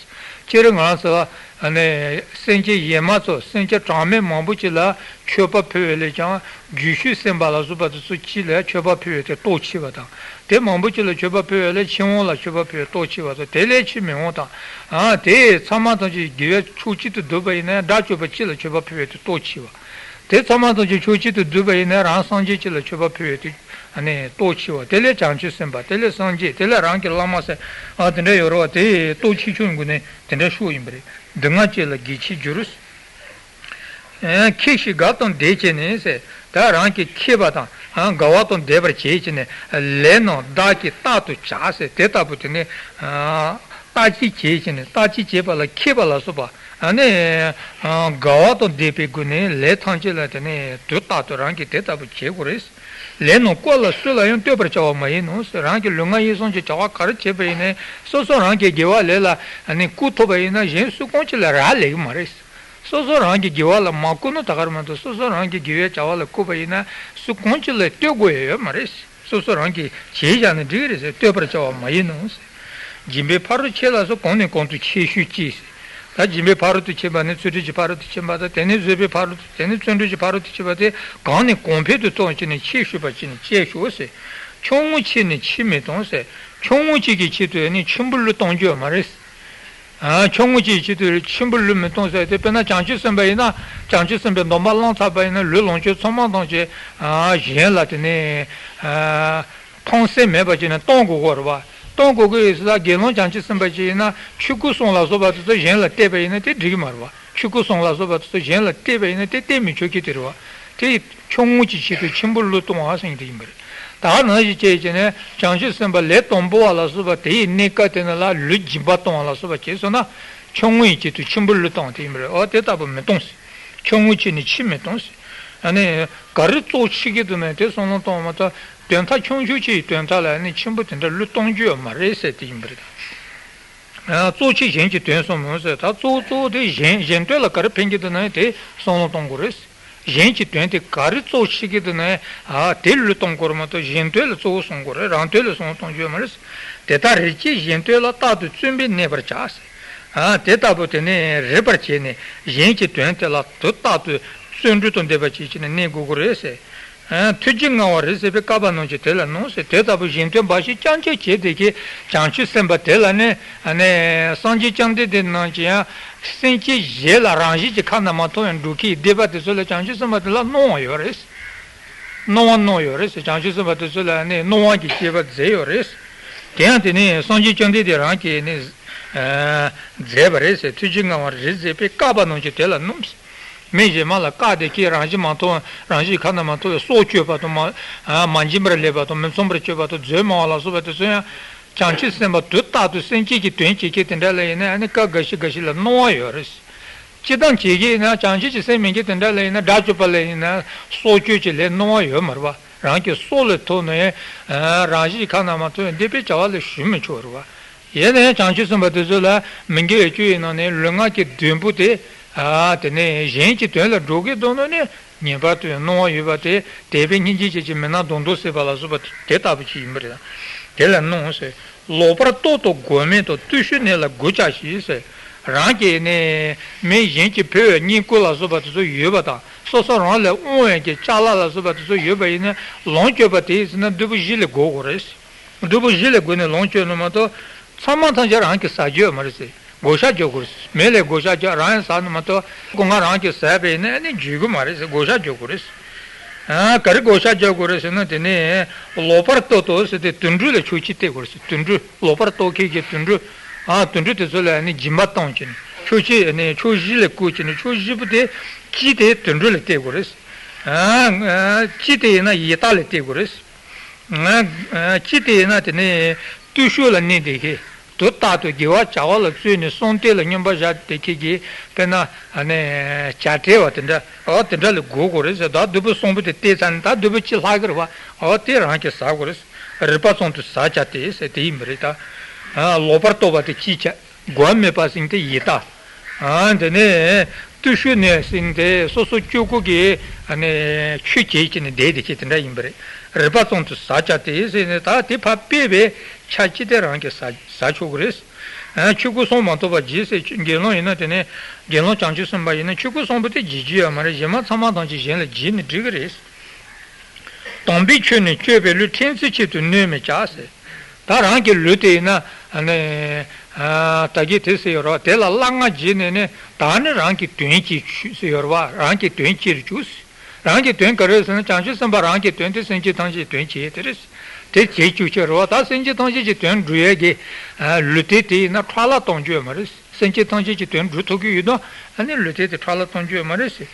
སྤྱིར་ང་ཚོ་ཨ་ནི་སེམས་ཅན་གཞན་མ་ཚོ། སེམས་ཅན་གྲངས་མེད་མང་པོ་ཅིག་ལ་མཆོད་པ་ཕུལ་བ་ལས་ཀྱང་། རྒྱུད་བཤད་སེམས་དཔའ་ལ་སོགས་པ་དེ་ཚོ་ཅིག་ལ་མཆོད་པ་ཕུལ་བ་དེ་སྟོབས་ཆེ་བ་དང་། དེ་མང་པོ་ཅིག་ལ་མཆོད་པ་ཕུལ་བ་ལས་ཆོས་དབང་ལ་མཆོད་པ་ཕུལ་བའི་སྟོབས་ཆེ་བ་དང་། དེ་ལས་ཆེ་མི་དབང་དང་། ཨ་དེ་ཚང་མ་ཐམས་ཅད་དགེ་བའི་ཕྱོགས་གཅིག་ཏུ་བསྡུས་པ་ཡིན་ན་དགྲ་བཅོམ་པ་གཅིག་ལ་མཆོད་པ་ཕུལ་བའི་དེ་སྟོབས་ཆེ་བ། དེ་ཚང་མ་ཐམས་ཅད་ཕྱོགས་གཅིག་ཏུ་བསྡུས་པ་ཡིན་ན་རང་སངས་རྒྱས་གཅིག་ལ་མཆོད་པ་ཕུལ་བའི་དེ་ཨ་ནི་སྟོབས་ཆེ་བ། དེ་ལས་བྱང་ཆུབ་སེམས་དཔའ། དེ་ལས་སངས་རྒྱས། དེ་ལས་རང་གི་བླ་མ་ཟེར། ཨ་དེ་འདྲ་ཡོད་རེད་བ། དེ་སྟོབས་ཆེ་ཆུང་གི་སྒོ་ནས་དེ་འདྲ་ཤོག་ཡིན་པ་རེད། སྡུག་བསྔལ་བཅས་ལ་དགེ་ཆེར་འགྱུར། མཁས་ཤིང་དགའ་སྟོན་འདོད་བྱས་ནས་ཟེར། ད་རང་གིས་མཁས་པ་དང་དགའ་བ་དང་ལྡན་པར་བྱས་བྱས་ནས་ལས་རྣམས་བདག་གིས་རྟག་ཏུ་བྱ་ཟེར། དེ་ལྟ་བུ་དེ་ནི་བརྟག་དཔྱད་བྱས་བྱས་ནས། བརྟག་དཔྱད་བྱས་པ་ལ་མཁས་པ་ལ་སོགས་པ། ཨ་ནི་དགའ་བ་དང་ལྡན་པའི་སྒོ་ནས་ལས་ཐམས་ཅད་ལ་དེ་ནི་དུས་རྟག་ཏུ་རང་གིས་དེ་ལྟ་བུ་བྱེད་དགོས་རེད། ལས་རྣམས་བཀོད་ལ་སུ་ལ་ཡང་། བསྟོད་པར་བྱ་བ་མ་ཡིན་ནོ་ཟེར། རང་གི་ལུས་ངག་ཡིད་གསུམ་གྱི་བྱ་བ་ག་རེ་བྱས་པ་ཡིན་ནའི་སོ་སོ་རང་གི་དགེ་བ་ལས་ལ་ནི་བཀུར་ཐུབ་པ་ཡིན་ན་གཞན་སུ་གང་ཅིག་ལ་རག་ལས་ཀྱི་མ་རེད། སོ་སོ་རང་གི་དགེ་བ་ལ་མ་བཀུར་ན་ད་ག་རེ་མ་གཏོགས། སོ་སོ་རང་གི་དགེ་བའི་བྱ་བ་ལ་བཀུར་པ་ཡིན་ན་སུ་གང་ཅིག་ལ་བསྟོད་དགོས་ཡ་ཡོད་མ་རེད། སོ་སོ་རང་གིས་བྱས་བཞག་ན་འགྲིག་གི་རེད་ཟེར། བསྟོད་པར་བྱ་བ་མ་ཡིན་ནོ་ཟེར། སྦྱིན་པའི་ཕ་རོལ་ཕྱིན་ལ་སོགས། གང་ནས་གང་དུ་ཁྱད་ཞུགས་ཅིག་ཟེར། ད་སྦྱིན་པའི་ཕ་རོལ་ཏུ་ཕྱིན་པ་ནི་ཚུལ་ཁྲིམས་ཀྱི་ཕ་རོལ་ཏུ་ཕྱིན་པ་དང་། དེ་ནས་བཟོད་པའི་ཕ་རོལ་ཏུ། དེ་ནས་བརྩོན་འགྲུས་ཀྱི་ཕ་རོལ་ཏུ་ཕྱིན་པ་དེ། གང་ནས་གང་འཕེལ་དུ་གཏོང་བྱས་ནས་ཁྱད་ཞུགས་པར་བྱས་ནས་སྤྱད་ཤོག་ཟེར། ཆུང་ངུ་ཆེ་ནས་ཆེར་མི་གཏོང་ཟེར། ཆུང་ངུ་ཅིག་གི་ཆེད་དུ་ནི་ཆེན་པོ་བློས་གཏོང་རྒྱུ་ཡོད་མ་རེད། ཨ་ཆུང་ངུ་ཅིག་གི་ཆེད་དུ་ཆེན་པོ་བློས་མི་གཏོང་ཟེར་དེ། དཔེར་ན་བྱང་ཆུབ་སེམས་དཔའ་ཡིན་ན། བྱང་ཆུབ་སེམས་དཔའི་སྡོམ་པ་བླངས་ཚར་བ་ཡིན་ན་ལུས་ལོངས་སྤྱོད་ཚང་མ་བཏང་བྱས། ཨ་གཞན་ལ་དེ་ནས་ཨ་ཕངས་སེམས་མེད་པ་བྱས་ནས་གཏོང་དགོས་ཀྱི་རེད་བ། གཏོང་དགོས་ཀྱི་ཡོད་ས། དགེ་སློང་བྱང་ཆུབ་སེམས་དཔའ་ཅིག་ཡིན་ན་ཆོས་སྐུ་གསུམ་ལ་སོགས་པ་དེ་ཚོ་གཞན་ལ་གཏད་པ་ཡིན་ན་དེ་འགྲིག་གི་མ་རེད་བ། ཆོས་སྐུ་གསུམ་ལ་སོགས་པ་དེ་ཚོ་གཞན་ལ་གཏད་པ་ཡིན་ན་དེ་གཏད་མི་ཆོག་གི་དེ་རེད་བ། དེ་ཆུང་ངུ་ཅིག་ཆེད་དུ་ཆེན་པོ་བློས་གཏོང་བ་ཟེར་མཁན་དེ་ཡིན་པ་རེད། ད་ག་ནང་བཞིན་བྱས་བྱས་ནས་བྱང་ཆུབ་སེམས་དཔའ་ལས་དང་པོ་བ་ལ་སོགས་པ་དེ་ཡི་གནས་སྐབས་དེ་ནང་ལ་ལུས་སྦྱིན་པ་གཏོང་བ་ལ་སོགས་པ་བྱས་སོང་ན་ཆུང་ངུ་ཡི་ཆེད་དུ་ཆེན་པོ་བློས་གཏོང་བ་དེ་ཡིན་པ་རེད། འོ་དེ་ལྟ་བུ་མི་གཏོང་ཟེར། ཆུང་ངུ་ཆེ་ནས་ཆེར་མི་གཏོང་ཟེར། ཨ་ནི་ག་རེ་གཙོ་ཆེ་གི་འདུག་ན་དེ་བསམ་བློ་གཏོང་བ་མ་གཏོགས། དོན་དག་ཆུང་ཆུང་ཅིག་གི་དོན་དག་ལ་ནི་ཆེན་པོ་དེ་འདྲ་བློས་གཏོང་རྒྱུ་ཡོད་མ་རེད་ཟེར་དེ་ཡིན་པ་རེད། ཨ་གཙོ་ཆེ་གཞན་གྱི་དོན་གསུམ་མོ་ཟེར། ད་གཙོ་བོ་གཙོ་བོ་དེ་གཞན། གཞན་དོན་ལ་ག་རེ་ཕན་གྱི་འདུག་ན་དེ་བསམ་བློ་གཏོང་དགོས་རེད། གཞན་གྱི་དོན་དེ་ག་རེ་གཙོ་ཆེ་གི་འདུག་ན། ཨ་དེ་བློས་གཏོང་དགོས་རེད་མ་གཏོགས་གཞན་དོན་ལ་གཙོ་བོ་བཟུང་དགོས་རེད། རང་དོན་ལ་བསམ་བློ་གཏོང་རྒྱུ་ཡོད་མ་རེད། དེ་ལྟར་རིགས་སྐྱེས་གཞན་དོན་ལ། རྟག་ཏུ་བརྩོན་པས་གནས་པར་བྱ་ཟེར། ཨ་དེ་ལྟ་བུ་དེ་ནི་རིག་པར་བྱས་ནས་གཞན་གྱི་དོན་དེ་ལ་དུ་རྟག་ཏུ་བརྩོན་འགྲུས་དང་ལྡན་པ་བྱེད་ཀྱི་ནི་གནས་དགོས་ཀྱི་རེད་ཟེར། ཨ་ཐུགས་རྗེ་མངའ་བ་རིགས་མཛེས་པའི། བསྐལ་པ་རྣམས་ཀྱིས་དེ་ལ་གནང་ཟེར། དེ་ལྟ་བུ་གཞན་དོན་འབའ་ཞིག་རྐྱང་རྐྱང་བྱས་བསྡད་མཁན་བྱང་ཆུབ་སེམས་དཔའ་དེ་ལ་ནི། ཨ་ནི་སངས་རྒྱས་བཅོམ་ལྡན་འདས་རྣམས་ཀྱིས་ཡང་སེམས་ཅན་གཞན་ལ་རང་བཞིན་གྱིས་ཁ་ན་མ་ཐོ་བའི་འགྲོ་ཁའི་སྡིག་པ་དེ་ཚོ་ལ་བྱང་ཆུབ་སེམས་དཔའ་དེ་ལ་གནང་བ་ཡོད་རེད། གནང་བ་གནང་ཡོད་རེད་ཟེར། བྱང་ཆུབ་སེམས་དཔའ་དེ་ཚོ་ལ་ནི་གནང་བ་གི་སྤྱད་པ་མཛད་ཡོད་རེད། དེ་ཡང་དེ་ནི་སངས་རྒྱས་བཅོམ་ལྡན་འདས་རང་གིས་ནི་མཛད་པ་རེད་ཟེར། ཐུགས་རྗེ་མངའ་བ་རིགས་མཛེས་པའི། བསྐལ་པ་རྣམས་ཀྱིས་དེ་ལ་གནང་ཟེར། མི་གཞན་མ་ལ་བཀའ་དེ་ཁྱེད་རང་བཞིན་མ་མཐོང་། རང་བཞིན་ཁ་ན་མ་ཐོ་བའི་སྲོག་གཅོད་པ་དང་། མ་མ་བྱིན་པར་ལེགས་པ་དང་། མི་འཚམ་པར་སྤྱོད་པ་དང་། རྫུན་སྨྲ་བ་ལ་སོགས་པ་དེ་ཚོ་ཡང་བྱང་ཆུབ་སེམས་དཔའ་དུས་རྟག་ཏུ་སེམས་ཅན་གྱི་དོན་བྱེད་མཁན་དེ་འདྲ་ལ་ཡིན་ན་ཨ་ནི་བཀའ་འགའ་ཞིག་འགའ་ཞིག་ལ་གནང་བ་ཡོད་རེད། སྤྱིར་བཏང་བྱེད་མཁན་ཡིན་ན་བྱང་ཆུབ་ཀྱི་སེམས་མེད་མཁན་དེ་འདྲ་ལ་ཡིན་ན། དགྲ་བཅོམ་པ་ལ་ཡིན་ན་སྲོག་གཅོད་ཀྱི་ལས་གནང་བ་ཡོད་མ་རེད་པ། རང་གི་སྲོག་ལ་ཐུག་ནས་རང་བཞིན་ཁ་ན་མ་ཐོ་བའི་སྡིག་པའི་བྱ་བ་ལ་ཞུགས་མི་ཆོག་རེད་པ། ཡིན་ན་ཡང་བྱང་ཆུབ་སེམས་དཔའ་དེ་ཚོ་ལ་མི་དགེ་བའི་བཅུ་ཡི་ནང་ནས་ལུས་ངག་གི་བདུན་པོ་དེ། ཨ་དེ་ནས་གཞན་གྱི་དོན་ལ་འགྲོ་གི་འདུག་ན་ནི་ངེས་པར་དུ་གནང་བ་ཡོད་པ་དེ། དད་པས་སྙིང་རྗེ་བསྐྱེད་ཅིང་མི་སྣང་དོན་དུ་གཟིགས་པ་ལ་སོགས་པ་དེ་ལྟ་བུ་ཞིག་ཡིན་པ་རེད། དེ་ལ་གནང་ཟེར། ལོག་པར་རྟོག་དང་མགོན་མེད་དང་། བརྟུལ་ཞུགས་ནད་ལ་མགུ་བྱ་ཞིག་ཟེར། རང་གིས་ནི་མི་གཞན་གྱིས་ཕུལ་བའི་བསྙེན་བཀུར་ལ་སོགས་པ་དེ་ཚོ་ཡོད་པ་དང་། སོ་སོ་རང་ལས་དབང་བའི་གི་ཅ་ལག་ལ་སོགས་པ་དེ་ཚོ་ཡོད་པ་ཡིན་ན་ལོངས་སྤྱོད་པ་དེ་ཡིན་ཟེར་ན་བདུན་པོ་བཞི་ལས་བགོ་དགོས་རེད། བདུན་པོ་བཞི་ལས་བགོས་ནས་ལོངས་སྤྱོད་ནི་མ་གཏོགས། ཚང་མ་ཐམས་ཅད་རང་གིས་ཟ་རྒྱུ་ཡོད་མ་རེད་ཟེར། བགོ་བཤའ་རྒྱག་དགོས་རེད། མི་ལས་བགོ་བཤའ་རྒྱག་རང་ཡང་ཟ་ནི་མ་གཏོགས། ཁོ་ང་རང་གིས་ཟས་པ་ཡིན་ན་ཨ་ནི་འཇུ་གི་མ་རེད་ཟེར། བགོ་བཤའ་རྒྱག་དགོས་རེད། ཨ་ག་རེ་བགོ་བཤའ་རྒྱག་དགོས་རེད་ཟེར་ན། དེ་ནས་ལོག་པར་རྟོག་དང་ཟེར་ཏེ་དུད་འགྲོ་ལ་ཆོས་ཅན་བསྟེན་དགོས་རེད་ཟེར། དུད་འགྲོ། ལོག་པར་རྟོག་མཁན་གྱི་དུད་འགྲོ། ཨ་དུད་འགྲོ་དེ་ཚོ་ལ་ཨ་ནི་སྦྱིན་པ་བཏང་བྱས་ནས་ཕྱོགས་བཞི། ཨ་ནི་ཕྱོགས་བཞི་ལ་བཀོད་བྱས་ནས་ཕྱོགས་བཞི་པོ་དེ་གཅིག་དེ་དུད་འགྲོ་ལ་བསྟེན་དགོས་རེད། ཨ་གཅིག་དེ་ཡིན་ན་ཡི་དྭགས་ལ་བསྟེན་དགོས་རེད། ཨ་གཅིག་དེ་ཡིན་ན་དེ་ནས་བརྟུལ་ཞུགས་ལ་གནས་བསྡད་མཁན། དུ་རྟག་ཏུ་དགེ་བ་བྱ་བ་ལ་བརྩོན་ནས་གསུམ་གཏད་ལ་སྙོམས་པར་བཞག་དེ་ཁྱེད་ཀྱིས་དཔེར་ན་ནི་བྱ་བྲལ་བ་དེ་འདྲ་ཨོ་དེ་འདྲ་ལ་གོ་དགོས་རེད་ཟེར། ད་བདུད་པོ་གསུམ་པོ་དེ་བཏེག་ཚར་ནས་ད་བདུད་པོ་གཅིག་ལྷག་གི་རེད་བ། ཨོ་དེ་རང་གིས་ཟ་དགོས་རེད། རིག་པ་ཙམ་དུ་ཟ་བྱ་སྟེ་ཟེར་དེ་ཡིན་པ་རེད་ད། ལོག་པར་རྟོག་པ་དེ་ཅི་བྱ། སྒོམ་མེད་པ་ཟིན་ཏེ་ཡི་ལྟ། ཨ་དེ་ནས་བརྟུལ་ཞུགས་ནས་ཟིན་ཏེ་སོ་སོ་སྤྱོད་སྒོ་གི་ཨ་ནི་ཆོས་བྱེད་ཀྱི་ནི་བསྡད་དེ་ཁྱེད་དེ་འདྲ་ཡིན་པ་རེད། རིག་པ་ཙམ་དུ་ཟ་བྱ་སྟེ་ཟེར་ནས་ད་དེ་ཕར་སྤེལ་བའི་ཆ་ཅི་སྟེ་རང་གིས་ཟ་ཟ་ཆོག་གི་རེད། ཨ་ཆོས་སྐུ་གསུང་མ་ཐོབ་པར་བགྱིས་ཟེར་དགེ་སློང་ཡིན་ན་དེ་ནས་དགེ་སློང་བྱང་ཆུབ་སེམས་དཔའ་ཡིན་ན་ཆོས་སྐུ་གསུང་པོ་དེ་བགྱི་རྒྱུ་ཡོད་མ་རེད། གཞན་མ་ཚང་མ་ཐམས་ཅད་གཞན་ལ་བགྱིས་ནས་འགྲིག་གི་རེད། དམ་པའི་ཆོས་ནི་སྤྱོད་པའི་ལུས། ཕྲན་ཚེགས་ཆེད་དུ་གནོད་མི་བྱ་ཟེར། ད་རང་གི་ལུས་དེ་ཡིན་ན་ཨ་ནི་ད་གིན་དེ་ཟེར་ཡོད་རེད་བ། དེ་ལ་བླ་ང་བྱས་ནས་ནི་ད་ནི་རང་གི་དོན་གྱིས་ཆུད་ཟེར་ཡོད་རེད་བ། རང་གི་དོན་ཅི་རུ་བཅུག་རང་གི་དོན་ག་རེ་ཟེར་ན་བྱང་ཆུབ་སེམས་དཔའ་རང་གི་དོན་དེ་སེམས་ཅན་ཐམས་ཅད་ཀྱི་དོན་བྱེད་དེ་རེད། དེ་བྱེད་བཅུག་ཆོག་རེད་བ། ད་སེམས་ཅན་ཐམས་ཅད་ཀྱི་དོན་སྒྲུབ་ཡས་ཀྱི་ལུས་དེ་དེ་ཡིན་ན་ཁྲག་ལ་གཏོང་རྒྱུ་ཡོད་མ་རེད། སེམས་ཅན་ཐམས་ཅད་ཀྱི་དོན་སྒྲུབ་ཐུབ་ཀྱི་ཡོད་དོ། ཨ་ནི་ལུས་དེ་དེ་ཁྲག་ལ་གཏོང་རྒྱུ་ཡོད་མ་རེད་ཟེར།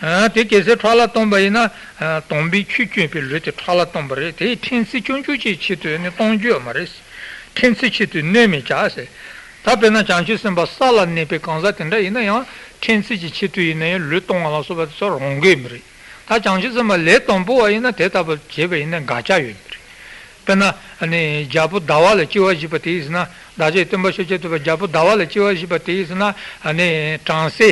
ཨ་དེ་གལ་སྲིད་ཁྲག་ལ་གཏོང་པ་ཡིན་ན། ཨ་དམ་པའི་ཆོས་སྤྱོད་པའི་ལུས་དེ་ཁྲག་ལ་གཏོང་པ་རེད། དེ་ཕྲན་ཚེགས་ཆུང་ཆུང་ཅིག་ཆེད་དུ་ནི་གཏོང་རྒྱུ་ཡོད་མ་རེད་ཟེར། ཕྲན་ཚེགས་ཆེད་དུ་གནོད་མི་བྱ་ཟེར། ད་དཔེར་ན་བྱང་ཆུབ་སེམས་དཔའ་ས་ལ་གནས་པའི་གང་ཟག་དེ་འདྲ་ཡིན་ན་ཡང་ཕྲན་ཚེགས་ཀྱི་ཆེད་དུ་ཡིན་ན་ཡང་ལུས་གཏོང་བ་ལ་སོགས་པ་དེ་ཚོ་རང་དགོས་མི་རེད། ད་བྱང་ཆུབ་སེམས་དཔའ་ལས་དང་པོ་བ་ཡིན་ན་དེ་ལྟ་བུ་བྱས་པ་ཡིན་ན་དགག་བྱ་ཡོད་མི་རེད། དཔེར་ན་ཨ་ནི་རྒྱལ་པོ་ཟླ་བ་ལ་སྐྱེ་བ་བཞེས་པ་དེ་ཡིན་ན། བདག་ཅག་སྟོན་པ་ཤཱཀྱ་ཐུབ་པ་རྒྱལ་པོ་ཟླ་བ་ལ་སྐྱེ་བ་བཞེས་པ་དེ་ཡིན་ན་ཨ་ནི་བྲམ་ཟེ།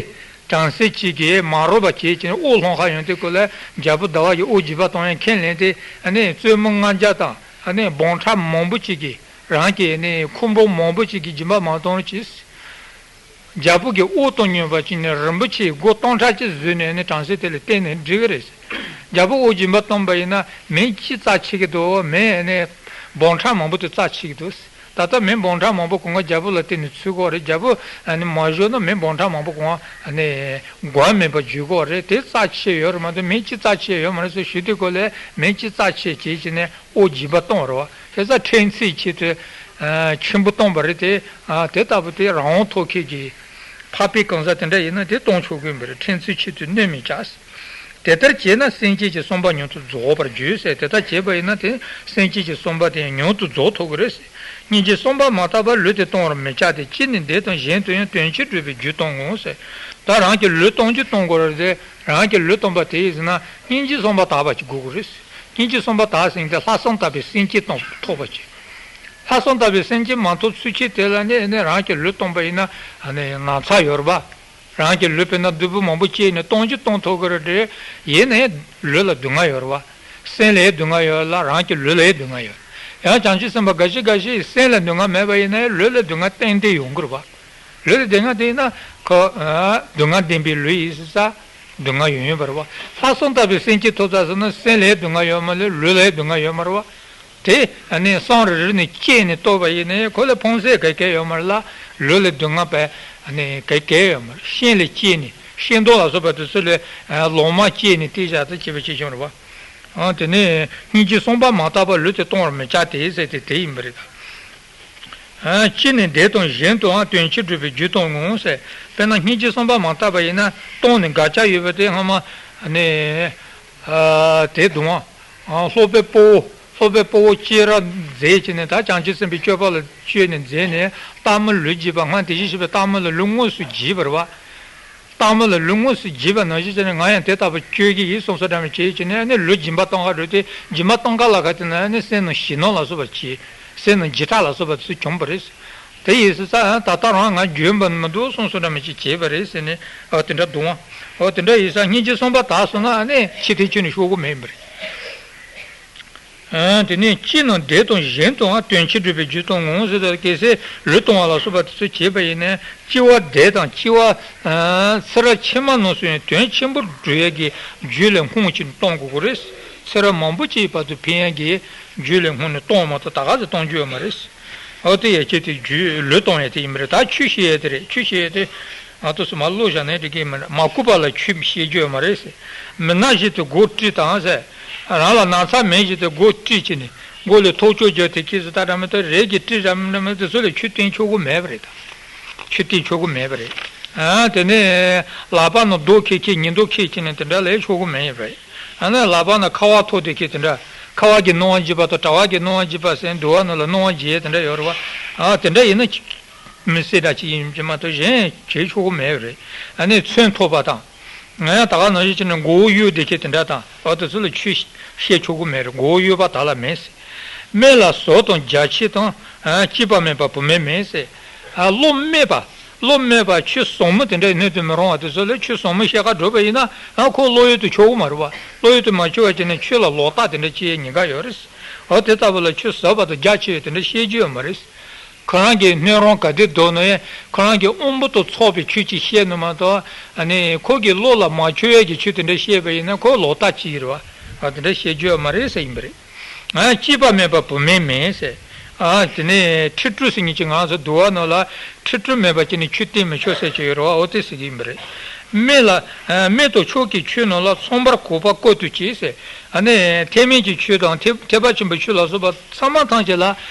བྲམ་ཟེ་གཅིག་གིས་མ་རོགས་པ་བྱེད་ཅིང་དབུགས་ལྷོང་ཁ་ཡོང་དུས་སྐབས་ལ་རྒྱལ་པོ་ཟླ་བ་ཡི་དབུགས་འབྱིན་པ་གཏོང་ཡང་ཁས་ལེན་ཏེ་ཨ་ནི་བཙུན་མོ་ལྔ་བརྒྱ་དང་ཨ་ནི་འབུམ་ཕྲག་མང་པོ་གཅིག་གིས་རང་གི་ཨ་ནི་ཁུར་འབུམ་མང་པོ་གཅིག་གིས་སྦྱིན་པ་མ་གཏོང་ཅིག་རྒྱལ་པོ་གི་དབུགས་གཏོང་ཉན་པ་ཅིག་ནི་རིན་པོ་ཆེའི་སྒོ་སྟོང་ཕྲག་གཅིག་བཟོས་ནས་ནི་བྲམ་ཟེ་དེ་ལ་བསྟན་ནས་འགྲིག་གི་རེད། རྒྱལ་པོ་དབུགས་འབྱིན་པ་གཏོང་པ་ཡིན་ན་མི་གཅིག་རྩ་ཆེ་གི་འདུག་མི་ནི་འབུམ་ཕྲག་མང་པོ་དེ་རྩ་ཆེ་གི་འདུག་ད་ལྟ་མི་འབུམ་ཕྲག་མང་པོ་གང་ག་རྒྱལ་པོ་ལ་བསྟན་ནས་ཚུད་ཀྱི་ཡོད་རེད། རྒྱལ་པོ་ནི་མ་བཞུགས་ན་མི་འབུམ་ཕྲག་མང་པོ་གང་ག་ནི་མགོན་མེད་པར་འགྱུར་གྱི་ཡོད་རེད། དེ་རྩ་ཆེ་ཡོད་རེད་མ་གཏོགས་མི་གཅིག་རྩ་ཆེ་ཡོད་མ་རེད་ཟེར་ཞུ་དུས་སྐབས་ལ་མི་གཅིག་རྩ་ཆེ་བྱེད་ཅིག་ནས། དབུགས་འབྱིན་པ་གཏོང་བ་རེད་བ། བྱས་ཙང་ཕྲན་ཚེགས་ཆེད་དུ་ཆེན་པོ་གཏོང་པ་རེད་དེ། དེ་ལྟ་བུ་དེ་རང་དབང་ཐོབ་མཁན་གྱི་འཕགས་པའི་གང་ཟག་དེ་འདྲ་ཡིན་ན་དེ་གཏོང་ཆོག་གི་མི་རེད། ཕྲན་ཚེགས་ཆེད་དུ་གནོད་མི་བྱ། དེ་ལྟར་བྱས་ན་སེམས་ཅན་གྱི་བསམ་པ་མྱུར་དུ་རྫོགས་པར་འགྱུར་ཟེར། དེ་ལྟར་བྱས་པ་ཡིན་ན་དེ་སེམས་ཅན་གྱི་བསམ་པ་དེ་མྱུར་དུ་རྫོགས་ཐུབ་ཀྱི་རེད་ཟེར། སྙིང་རྗེ་བསམ་པ་མ་དག་པར་ལུས་དེ་གཏོང་བར་མི་བྱ་སྟེ། ཅི་ནས་འདས་དང་གཞན་དུ་ཡང་དོན་ཕྱིར་སྒྲུབ་པའི་རྒྱུ་གཏོང་ངོ་ཟེར། ད་རང་གི་ལུས་གཏོང་རྒྱུ་གཏོང་དགོས་རེད་དེ། རང་གི་ལུས་གཏོང་པ་དེ་ཡིན་ཟེར་ན་སྙིང་རྗེ་བསམ་པ་དག་པ་ཅིག་དགོས་ཀྱི་རེད། སྙིང་རྗེ་བསམ་པ་དག་ཟིན་ཏེ་ལྷག་བསམ་དག་པའི་སེམས་ཅན་གཏོང་ཐོབ་པ་ཅིག་ལྷག་བསམ་དག་པའི་སེམས་ཅན་མ་ཐོབ་ཚུལ་ཁྱེད་དེ་ལ་ནི་ནི་རང་གི་ལུས་གཏོང་པ་ཡིན་ན་ནི་ན་ཚ་ཡོད་རེད་པ། རང་གི་ལུས་དཔེར་ན་བདུད་པོ་མང་པོ་སྐྱེས་ནས་གཏོང་རྒྱུ་གཏོང་ཐུབ་ཀྱི་རེད་དེ། ཡིན་ནའི་ལུས་ལ་སྡུག་བསྔལ་ཡོད་རེད་པ། སེམས་ལ་སྡུག་བསྔལ་ཡོད་ལ་རང་གི་ལུས་ལ་སྡུག་བསྔལ་ཡོད། ཡང་བྱང་ཆུབ་སེམས་དཔའ་འགའ་ཞིག་འགའ་ཞིག་སེམས་ལ་སྡུག་བསྔལ་མེད་པ་ཡིན་ནའི་ལུས་ལ་སྡུག་བསྔལ་ཏན་ཏན་ཡོང་གི་རེད་པ། ལུས་ལ་སྡུག་བསྔལ་དེ་ཡིན་ན་ཁོ་སྡུག་བསྔལ་ལྡན་པའི་ལུས་ཡིན་ཟེར་ས། སྡུག་བསྔལ་ཡོང་ཡོང་བ་རེད་པ། ལྷག་བསམ་དག་པའི་སེམས་ཅན་ཐོབ་ཚར་སོང་ན་སེམས་ལ་སྡུག་བསྔལ་ཡོད་མ་རེད། ལུས་ལ་སྡུག་བསྔལ་ཡོད་མ་རེད་པ། དེ་ནི་བསམ་རེ་རེ་ནས་བཅད་ནས་གཏོར་བ་ཡིན་ནའི་ཁོ་ལ་ཕོངས་སེམས་ག་གེ་ཡོད་མ་རེད་ལ། ལུས་ལ་སྡུག་བསྔལ་བས་ག་གེ་ཡོད་མ་རེད། ཤིང་ལ་བཅད་ནས་ཤིང་སྡོང་ལ་སོགས་པ་དེ་ཚོ་ལ་ལོ་མ་བཅད་ནས་བཏེགས་བཞག་ཚུལ་བྱས་པ་ཅིག་བྱུང་རེད་པ། དེ་ནས་སྙིང་རྗེ་བསམ་པ་མ་དག་པར་ལུས་དེ་གཏོང་བར་མི་བྱ་སྟེ་ཟེར་དེ་དེ་ཡིན་པ་རེད་ད། ཅི་ནས་འདས་དང་གཞན་དུའང་དོན་ཕྱིར་སྒྲུབ་པའི་རྒྱུ་གཏོང་ངོ་ཟེར། དཔེར་ན་སྙིང་རྗེ་བསམ་པ་མ་དག་པ་ཡིན་ན་གཏོང་ནས་དགག་བྱ་ཡོད་པ་དེ་སྔ་མ་ནས་དེ་གདུང་བ། སློབ་དཔོན་དཔའ་བོ་སློབ་དཔོན་དཔའ་བོ་སྐྱེས་རབས་མཛད་ཀྱི་ནས་ད་བྱང་ཆུབ་སེམས་དཔའི་སྤྱོད་པ་ལ་སྤྱོད་ནས་མཛད་ནས་སྟག་མོ་ལུས་བགྱིས་པ། སྔར་དེ་བཞིན་གཤེགས་པའི་སྟག་མོ་ལ་ལུས་དངོས་སུ་བགྱིས་པ་རེད་པ། སྟག་མོ་ལ་ལུས་དངོས་སུ་བགྱིས་པ་ནང་བཞིན་བྱས་ནས་ང་ཡང་དེ་ལྟ་བུ་སྤྱོད་ཀྱི་ཡིན་བསམ་བསམ་འདྲ་མི་བྱེད་ཀྱི་ནས་ནི་ལུས་སྦྱིན་པ་གཏོང་ག་འགྲོ་དུས་སྦྱིན་པ་གཏོང་ག་ལ་ཁ་དེ་ན་ནི་སེམས་ནང་ཞེད་སྣང་ལ་སོགས་པ་བྱེད། སེམས་ནང་འཇིགས་སྐྲག་ལ་སོགས་པ་ཚུར་བྱུང་བ་རེད། དེ་ཡིན་ཟེར་ས་ད་ལྟ་རང་ང་འཇོན་པ་མི་འདུག་བསམ་བསམ་འདྲ་མི་བྱེད་བྱས་པ་རེད་ཟེར་ནས་ཨ་དེ་འདྲ་གདུང་བ། ཨོ་དེ་འདྲ་ཡིན་ས་སྙིང་རྗེ་བསམ་པ་དག་སོང་ན་ཨ་ནི་ཕྱི་དེ་ཁྱོན་ནས་ཤོར་གི་མེད་པ་རེད། དེ་ནས་ཅི་ནས་འདས་དང་གཞན་དུའང་དོན་ཕྱིར་སྒྲུབ་པའི་རྒྱུ་གཏོང་ངོ་ཟེར་ཏེ། གལ་སྲིད་ལུས་གཏོང་བ་ལ་སོགས་པ་དེ་ཚོ་བྱས་པ་ཡིན་ན་སྐྱེ་བ་འདས་དང་སྐྱེ་བ་ཚེ་རབས་ཕྱི་མ་རྣམས་སུ་ཡང་དོན་ཆེན་པོར་སྒྲུབ་ཡས་ཀྱི་རྒྱུ་ལས་སྔོན་ཅིག་གཏོང་དགོས་ཀྱི་རེད། ཚེ་རབས་མང་པོ་ཅིག་བར་དུ་ཕན་ཡས་ཀྱི་རྒྱུ་ལས་སྔོན་ནས་གཏོང་མ་གཏོགས་ད་ག་ཚོད་གཏོང་རྒྱུ་ཡོད་མ་རེད། ཨོ་དེ་ཡ་ཁྱེད་དེ་རྒྱུ་ལུས་གཏོང་ཡས་དེ་ཡིན་པ་རེད། ད་ཆོས་བཤད་ཡས་དེ་རེད། ཆོས་བཤད་ཡས་དེ་ང་ཚོ་སུ་མ་བློ་བཞག་ནས་འགྲིག་གི་མ་རེད། མ་གུས་པ་ལ་ཆོས་བཤད་རྒྱུ་ཡོད་མ་རེད་ཟེར། མི་ན་བཞིན་དུ་མགོ་དཀྲིས་དང་ཟེར། རང་ལ་ན་ཚ་མེད་བཞིན་དུ་མགོ་དཀྲིས་བྱས་ནས་མགོ་ལ་ཐོག་ཅོག་རྒྱག་དེ་ཁྱེད་ཚོ་ལྟ་འདྲ་མི་ལྟ་རེད་ཀྱི་དཀྲིས་འདྲ་མི་འདྲ་མི་དེ་ཚོ་ལ་ཆོས་བསྟན་ཆོག་གི་མེད་པ་རེད་ད། ཆོས་བསྟན་ཆོག་གི་མེད་པ་རེད། ཨ་དེ་ནས་ལག་པ་ན་རྡོ་ཁྱེར་ཁྱེར་ཉིན་ཐོ་ཁྱེར་ཁྱེར་ནས་དེ་འདྲ་ལས་ཆོག་གི་མེད་པ་རེད། ཨ་ནི་ལག་པ་ན་ཁ་བ་ཐོགས་དེ་ཁྱེར་དེ་འདྲ། ཁ་བ་གི་སྣང་བ་འཇིག་པ་དང་གྲགས་པ་གི་སྣང་བ་འཇིག་པ་ཟེར་འདུལ་བ་ནང་ལ་སྣང་བ་འཇིག་ཡས་དེ་འདྲ་ཡོད་རེད་བ། ཨ་དེ་འདྲ་ཡིན་ན་མི་སེར་འདྲ་ཅིག་ཡིན་གྱི་མ་གཏོགས་གཞན་བྱེད་ཆོག་གི་མེད་རེད། ཨ་ནི་ཚོན་མཐོ་བ་དང་། ང་ཡང་ད་ག་ནང་བཞིན་བྱས་ནས་མགོ་བོ་གཡོགས་བསྡད་མཁན་དེ་འདྲ་དང་ཨ་དེ་ཚོ་ལ་ཆོས་བཤད་ཆོག་གི་མེད་རེད། མགོ་བོ་གཡོགས་པ་དག་ལ་མེད་ཟེར། སྨད་ལ་ཟོག་དང་རྒྱ་ཆེ་དང་། ཨ་སྐྱེས་པ་མེད་པ་བུད་མེད་མེད་ཟེར། ཨ་བློ་སྨད་པ། བློ་སྨད་པ་ཆོས་ཟབ་མོ་དེ་འདྲ་སྣོད་དུ་མི་རུང་བ་དེ་ཚོ་ལ་ཆོས་ཟབ་མོ་བཤད་ག་འགྲོ་བ་ཡིན་ན་ཨ་ཁོ་བློ་ཡུལ་དུ་ཆུད་གི་མ་རེད་བ། བློ་ཡུལ་དུ་མ་ཆུད་པ་བྱས་ནས་ཆོས་ལ་ལོག་ལྟ་དེ་འདྲ་བྱེད་ཉེན་ཁ་ཡོད་རེད། འོ་དེ་ལྟ་བུ་ལ་ཆོས་ཟབ་པ་དང་རྒྱ་ཆེ་བའི་དེ་འདྲ་བཤད་རྒྱུ་ཡོད་མ་རེད། ཁོ་རང་གི་སྣོད་རུང་ག་དེ་འདུག་ན་ཡང་ཁོ་རང་གི་དབང་པོ་དང་ཚོགས་པའི་ཆོས་ཅིག་བཤད་ནི་མ་གཏོགས་ཨ་ནི་ཁོ་གི་བློ་ལ་མ་ཆུད་ཡས་ཀྱི་ཆོས་དེ་འདྲ་བཤད་པ་ཡིན་ན་ཁོ་ལོག་ལྟ་ཅིག་རེད་བ། ཨ་དེ་འདྲ་བཤད་རྒྱུ་ཡོད་མ་རེད་ཟེར་ཡིན་པ་རེད། ཨ་སྐྱེས་པ་མེད་པ་བུད་མེད་མེད་ཟེར། ཨ་དེ་ནས་ཁྲི་སྤྲུལ་ཟེར་མཁན་ཅིག་ང་ཚོ་འདུལ་བ་ནང་ལ་ཁྲི་སྤྲུལ་མེད་པ་ཅིག་ནི་ཆོས་བསྟན་མི་ཆོག་ཟེར་གྱི་ཡོད་རེད་བ། འོ་དེ་ཟེར་གྱི་ཡིན་པ་རེད། སྨད་ལ་ཨ་སྨད་དང་ཕྱོགས་ཀྱི་ཆོས་རྣམས་ལ་ཚངས་པར་གོས་པ་བཀོད་དུ་བྱས་ཟེར། ཨ་ནི་ཐེག་དམན་གྱི་ཆོས་དང་ཐེག་ཐེག་པ་ཆེན་པོའི་ཆོས་ལ་སོགས་པ་ཚང་མ་ཐམས་ཅད་ལ་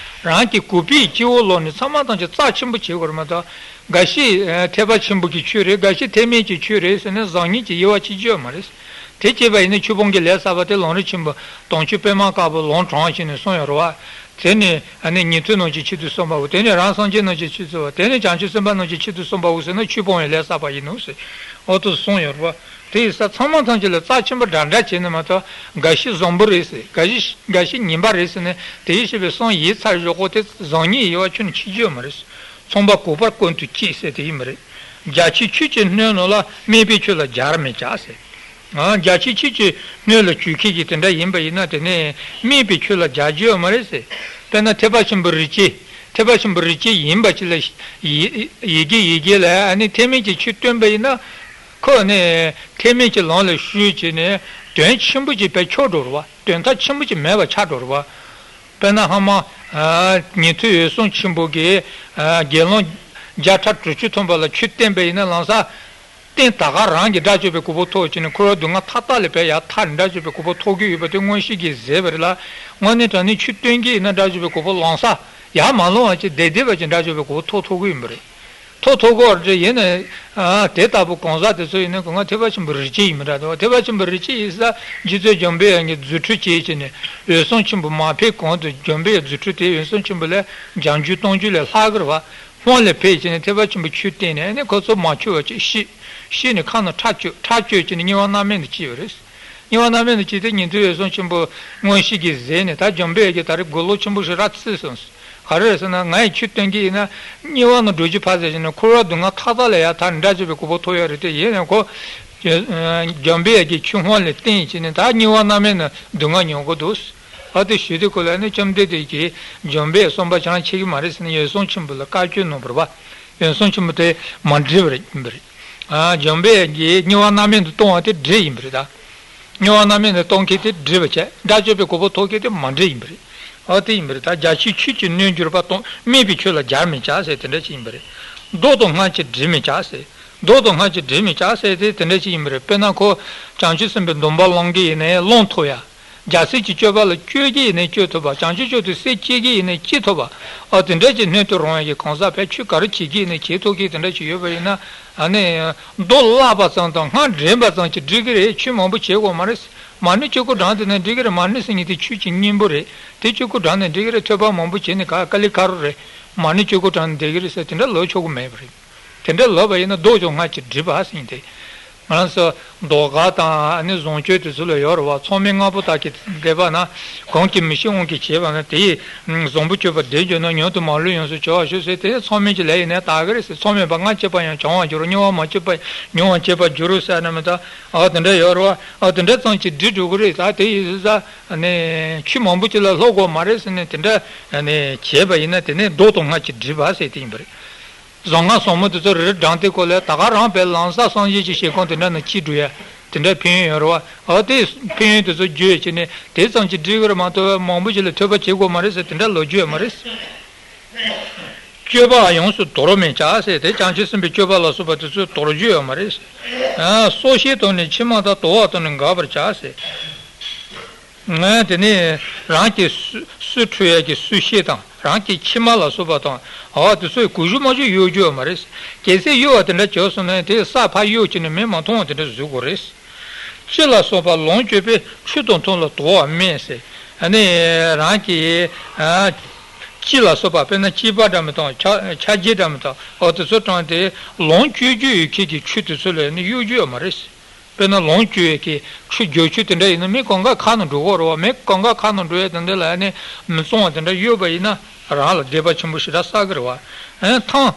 རང་གི་གུས་པས་སྤྱི་བོར་བླངས་ནས་ཚང་མ་ཐམས་ཅད་རྩ་ཆེན་པོ་བྱེད་དགོས་རེད་མ་གཏོགས། འགའ་ཞིག་ཨ་ཐེག་པ་ཆེན་པོ་གི་ཆོས་རེད། འགའ་ཞིག་ཐེག་དམན་གྱི་ཆོས་རེད་ཟེར་ནས་བཟང་ངན་གྱི་དབྱེ་བ་ཕྱེ་རྒྱུ་ཡོད་མ་རེད། དེ་བྱས་པ་ཡིན་ན་ཆོས་སྤོང་གི་ལས་བསགས་པ་དེ་ལམ་རིམ་ཆེན་པོ་དམ་ཆོས་པད་མ་དཀར་པོ་ལམ་དྲངས་བྱས་ནས་གསུངས་ཡོད་རེད་བ། དེ་ནས་ཨ་ནི་ཉན་ཐོས་རྣམས་ཀྱི་ཆེད་དུ་གསུངས་པའོ། དེ་ནས་རང་སངས་རྒྱས་རྣམས་ཀྱི་ཆེད་དུ་གསུངས་པ། དེ་ནས་བྱང་ཆུབ་སེམས་དཔའ་རྣམས་ཀྱི་ཆེད་དུ་གསུངས་པའོ་ཟེར་ན་ཆོས་སྤོང་བའི་ལས་བསགས་པ་ཡིན་ནོ་ཟེར། འོ་དེ་གསུངས་ཡོད་རེད་བ། དེ་ཡིན་ཙང་ཚང་མ་ཐམས་ཅད་ལ་རྩ་ཆེན་པོ་འདྲ་འདྲ་བྱས་ནས་མ་གཏོགས་འགའ་ཞིག་བཟང་པོ་རེད་ཟེར། འགའ་ཞིག་འགའ་ཞིག་ངན་པ་རེད་ཟེར་ནས་དེ་ཡིས་བཤད་པའི་གསུང་ཡིན་ཚར་ཞོག་གོ། དེ་བཟང་ངན་དབྱེ་བ་ཁྱོན་ནས་ཕྱེ་རྒྱུ་ཡོད་མ་རེད། ཚངས་པ་གོས་པ་བཀོད་དུ་བྱས་ཟེར་དེ་ཡིན་པ་རེད། རྒྱ་ཆེ་ཆོས་ཀྱི་སྣོད་རྣམས་ལ་སྨད་པའི་ཆོས་ལ་སྦྱར་མི་བྱ་ཟེར། ཨ་རྒྱ་ཆེ་ཆོས་ཀྱི་སྣོད་ལ་བཅུག་མཁན་གྱི་དེ་འདྲ་ཡིན་པ་ཡིན་ན་དེ་ནས་སྨད་པའི་ཆོས་ལ་སྦྱར་རྒྱུ་ཡོད་མ་རེད་ཟེར། དཔེར་ན་ཐེག་པ་ཆེན་པོ་རིགས་སྐྱེས། ཐེག་པ་ཆེན་པོ་རིགས་སྐྱེས་ཡིན་པ་ཅིག་ལ་ཡི་ཡི་གེ་ཡི་གེ་ལ་ཨ་ནི་ཐེག་དམན་གྱི་ཆོས་སྟོན་པ་ཡིན་ན། ཁོ་ནི་ཐེག་དམན་གྱི་ལམ་ལ་ཞུགས་བྱས་ནས་དོན་ཆེན་པོ་ཅིག་བས་འཆོར་འགྲོ་རེད་བ། དོན་དག་ཆེན་པོ་ཅིག་མེད་པ་ཆགས་འགྲོ་རེད་བ། དཔེར་ན་སྔ་མ་ཨ་ཉན་ཐོས་འོད་སྲུང་ཆེན་པོ་གིས་ཨ་དགེ་སློང་བརྒྱ་ཕྲག་དྲུག་ཅུ་ཐམ་པ་ལ་ཆོས་བསྟན་པ་ཡིན་ན་ལམ་སང་། རྟེན་ད་ག་རང་གིས་དགྲ་བཅོམ་པའི་གོ་འཕང་ཐོབ་བྱས་ནས་འཁོར་བ་སྡུག་བསྔལ་མཐའ་དག་ལས་བས་ཡར་ཐར་ནས་དགྲ་བཅོམ་པའི་གོ་འཕང་ཐོབ་ཀྱི་ཡོད་པ་དེ་མངོན་ཤེས་ཀྱིས་གཟིགས་པ་རེད་ལ། དངོས་གནས་དྲང་གནས་ཆོས་སྟོན་གྱི་ཡིན་ན་དགྲ་བཅོམ་པའི་གོ་འཕང་ལམ་སང་ཡར་མ་ལོངས་པ་ཅིག་བདེ་བདེ་བ་ཅིག་དགྲ་བཅོམ་པའི་གོ་འཕང་ཐོབ་ཐུབ་ཀྱི་ཡིན་པ་རེད། ཐོབ་ཐུབ་ཀྱི་ཡོད་རེད། ཡིན་ནའི་ཨ་དེ་ལྟ་བུ་གང་ཟག་དེ་ཚོ་ཡིན་ན་ཁོ་ང་ཐེག་པ་ཆེན་པོའི་རིགས་སྐྱེས་ཡིན་པ་འདྲ་འདུག་ཐེག་པ་ཆེན་པོའི་རིགས་སྐྱེས་ཡིན་ས་རྗེ་བཙུན་འཇམ་དཔལ་དབྱངས་ཀྱིས་རྫུ་འཕྲུལ་སྐྱེས་བྱས་ནས་འོད་སྲུང་ཆེན་པོ་མ་ཕེབས་གོང་དུ་འཇམ་དཔལ་རྫུ་འཕྲུལ་དེ་འོད་སྲུང་ཆེན་པོ་ལས་བྱང་ཆུབ་སྟོང་རྒྱུད་ལས་ལྷག་གི་རེད་བ། སྔོན་ལ་ཕེབས་བྱས་ནས་ཐེག་པ་ཆེན་པོའི་ཆོས་བསྟན་ནས་ནི་ཁོ་ཚོ་མ་ཆོས་པ་ཅིག་ཤི། ཤི་ནས་ཁ་ནང་ཁྲག་བཅོས། ཁྲག་བཅོས་བྱས་ནས་དམྱལ་བ་མནར་མེད་དུ་སྐྱེས་པ་རེད། དམྱལ་བ་མནར་མེད་དུ་སྐྱེས་ཏེ་ཉན་ཐོས་འོད་སྲུང་ཆེན་པོ་མངོན་ཤེས་ཀྱིས་གཟིགས་ནས་ད་འཇམ་དཔལ་གྱིས་ད་རེས་གོས་ལོག་ཆེན་པོ་ཞིག་ར་བརྩིས་སོང་། ག་རེ་རེད་ཟེར་ན་ང་ཡི་ཆོས་སྟོན་གྱི་ཡིན་ན་དམྱལ་བ་ནང་འགྲོ་རྒྱུ་ཕར་ཟད་བྱས་ནས་འཁོར་བ་སྡུག་བསྔལ་མཐའ་དག་ལས་ཡར་ཐར་ནས་དགྲ་བཅོམ་པའི་གོ་འཕང་ཐོབ་ཡོད་རེད་དེ། ཡིན་ནའི་ཁོ་འཇམ་དཔལ་གྱིས་ཆོས་སྔོན་ལ་བསྟན་བྱས་ནས་ད་དམྱལ་བ་མནར་མེད་ནང་སྡུག་བསྔལ་མྱོང་གི་འདུག་ཨ་དེ་ཞུས་དུས་ཁོ་ལ་ནི་བཅོམ་ལྡན་འདས་ཀྱིས་འཇམ་དཔལ་བསམ་པ་བྱང་ཆེ་གི་མ་རེད་ཟེར་ནས་འོད་སྲུང་ཆེན་པོ་ལ་བཀའ་བཀྱོན་གནང་བ་རེད་པ། འོད་སྲུང་ཆེན་པོ་དེ་མ་འགྲིག་པ་རེད་ཡིན་པ་རེད། ཨ་འཇམ་དཔལ་གྱིས་དམྱལ་བ་མནར་མེད་དུ་གཏོང་བ་དེ་འགྲིག་ཡིན་པ་རེད་ད། དམྱལ་བ་མནར་མེད་དུ་གཏོང་མཁན་དེ་འགྲིག་པ་བྱས། དགྲ་བཅོམ་པའི་གོ་འཕང་ཐོབ་མཁན་དེ་མ་འགྲིག་ཡིན་པ་རེད། ཨ་དེ་ཡིན་པ་རེད་ད། རྒྱ་ཆེ་ཆོས་ཀྱི་སྣོད་གྱུར་པ་དང་སྨད་པའི་ཆོས་ལ་སྦྱར་མི་བྱ་ཟེར་དེ་འདྲ་ཅིག་ཡིན་པ་རེད། མདོ་དང་སྔགས་ཀྱིས་སྒྲིབ་མི་བྱ་ཟེར། མདོ་དང་སྔགས་ཀྱིས་སྒྲིབ་མི་བྱ་ཟེར་དེ་དེ་འདྲ་ཅིག་ཡིན་པ་རེད། དཔེར་ན་ཁོ་བྱང་ཆུབ་སེམས་དཔའི་སྡོམ་པ་བླང་གི་ཡིན་ནའི་བླང་ཐུབ་ཡ། རྒྱལ་སྲས་ཀྱི་སྤྱོད་པ་ལ་སྤྱོད་ཀྱི་ཡིན་ནའི་སྤྱོད་ཐུབ་པ། བྱང་ཆུབ་མཆོག་ཏུ་སེམས་བསྐྱེད་ཀྱི་ཡིན་ནའི་བསྐྱེད་ཐུབ་པ། ཨ་དེ་འདྲ་ཅིག་སྣོད་དུ་རུང་བའི་གང་ཟག་བས་ཆོས་ག་རེ་བྱེད་ཀྱི་ཡིན་ནའི་བྱེད་ཐུབ་ཀྱི་དེ་འདྲ་ཅིག་ཡོད་པ་ཡིན་ན། ཨ་ནི་མདོ་བཀླགས་པ་ཙམ་དང་སྔགས་འདྲེན་པ་ཙམ་གྱིས་འགྲིག་གི་རེད། ཆོས་མང་པོ་བྱེད་དགོས་མ་རེད། མ་ཎི་བཅུ་དགུ་བགྲངས་དེ་ནས་འགྲིག་གི་རེད། མ་ཎི་ཟེར་མཁན་དེ་ཆོས་ཀྱི་སྙིང་པོ་རེད། དེ་བཅུ་དགུ་བགྲངས་ནས་འགྲིག་གི་རེད། ཐོས་པ་མང་པོ་བྱས་ནས་ག་དཀའ་ལས་ཁག་རུ་རེད། མ་ཎི་བཅུ་དགུ་བགྲངས་ནས་འགྲིག་གི་རེད་ཟེར་དེ་འདྲ་ལབ་ཆོག་གི་མེད་པ་རེད། དེ་འདྲ་ལབ་པ་ཡིན་ན་མདོ་དང་སྔགས་ཀྱིས་སྒྲིབ་པ་ཟེར་མཁན་དེ། ང་རང་ཚོ་ཟློས་གར་དང་ཨ་ནི་བཟང་སྤྱོད་དེ་ཚོ་ལ་ཡོད་རེད་བ། ཚང་མས་སྔ་པོ་དག་གི་བསྡད་པ་ན་གང་གིས་མི་ཤེས་དབང་གིས་བྱས་པ་ན་དེ་ཡིས་བཟང་པོ་སྤྱོད་པ་བདེ་འགྱུར་ན། མྱུར་དུ་མ་ལུས་ཡོངས་སུ་གྱུར་པར་ཤོག་ཟེར་དེ་ཚང་མས་ཀྱི་ལས་ཡིན་ནའི་དག་གི་རེད་ཟེར། ཚང་མས་པ་སྔར་བྱས་པ་ཡང་བྱང་བར་འགྱུར་རོ། མྱོང་བ་མ་བྱས་པ་མྱོང་བ་བྱས་པར་འགྱུར་རོ་ཟེར་ན་མི་དག་ཨ་དེ་འདྲ་ཡོད་རེད་བ། ཨ་དེ་འདྲ་ཙམ་གྱིས་འགྲིག་འགྲོ་གི་རེད། ད་དེ་ཡིས་ཟེར་ས་ནས་ཆོས་མང་པོ་ཅིག་ལ་སློབ་དགོས་མ་རེད་ཟེར་ནས་དེ་འདྲ་ནས་བྱས་པ་ཡིན་ན་དེ་ནས་མདོ་དང་སྔགས་ཀྱིས་སྒྲིབ་པ་ཟེར་དེ་ཡིན་པ་རེད། གཟུངས་སྔགས་ཟབ་མོ་དེ་ཚོ་རེ་རེ་བགྲངས་ཏེ་ཁོ་ལ་ད་ག་རང་དཔེ་ལམ་སང་སངས་རྒྱས་ཀྱི་ཞལ་སྐོང་དེ་འདྲ་ནང་ཅིག་འགྲོ་ཡ་དེ་འདྲ་ཕན་ཡོན་ཡོད་རེད་བ། ཨ་དེ་ཕན་ཡོན་དེ་ཚོ་བརྗོད་བྱས་ནས་དེ་ཙམ་གྱིས་འགྲིག་གི་རེད་མ་གཏོགས་མང་པོ་ཞིག་ལ་ཐོས་པ་བྱེད་དགོས་མ་རེད་ཟེར་དེ་འདྲ་ལབ་རྒྱུ་ཡོད་མ་རེད། སྤྱོད་པ་ཡོངས་སུ་དོར་མི་བྱ་ཟེར་དེ་བྱང་ཆུབ་སེམས་དཔའི་སྤྱོད་པ་ལ་སོགས་པ་དེ་ཚོ་དོར་རྒྱུ་ཡོད་མ་རེད། ཨ་སྲོག་ཤིང་དང་ནི་མཆིལ་མ་དང་། དུ་བ་དང་ནི་འགགས་པར་བྱ་ཟེར། ང་དེ་ནས་རང་གི་སུ་སུ་འཁྲུ་ཡས་ཀྱི་སུ་ཤིང་དང་རང་གི་མཆིལ་མ་ལ་སོགས་པ་དང་། ཨ་དེ་ཚོས་གུ་ཞུ་མ་ཞུ་གཡུག་རྒྱུ་ཡོད་མ་རེད། གལ་སྲིད་གཡུག་པ་དེ་འདྲ་བྱུང་སོང་ན་དེ་ས་ཕར་གཡུག་བྱས་ནས་མི་མ་མཐོང་བ་དེ་འདྲ་བཟོ་དགོས་རེད། ཅི་ལ་སོགས་པ་ལོངས་སྤྱོད་པས། ཆུ་དང་ཐུན་ལ་དུ་བ་སྨད་ཟེར། ཨ་ནི་རང་གི་ཨ་སྤྱི་ལ་སོགས་པ་དཔེར་ན་སྐྱེས་པ་འདྲ་མི་དང་ཆ་ཆ་རྒྱུས་འདྲ་མི་དང་འོ་དེ་ཚོ་དྲངས་ཏེ་ལོངས་སྤྱོད་རྒྱུ་ཡོད་མཁན་གྱི་ཆོས་དེ་ཚོ་ལ་ནི་གཡོ་སྒྱུ་ཡོད་མ་རེད། དཔེར་ན་ལོངས་སྤྱོད་ཡས་ཀྱི་ཆུ་རྒྱུ་ཆུ་དེ་འདྲ་ཡིན་ན་མི་གང་ག་ཁ་ནང་འགྲོ་གི་རེད་བ། མི་གང་ག་ཁ་ནང་འགྲོ་ཡས་དེ་འདྲ་ལ་ནི་མི་གཙང་བ་དེ་འདྲ་ཡོད་པ་ཡིན་ན་རང་ལ་སྡིག་པ་ཆེན་པོ་ཞེ་དྲག་བསགས་ཀྱི་རེད་བ། ཨ་ནི་ཐང་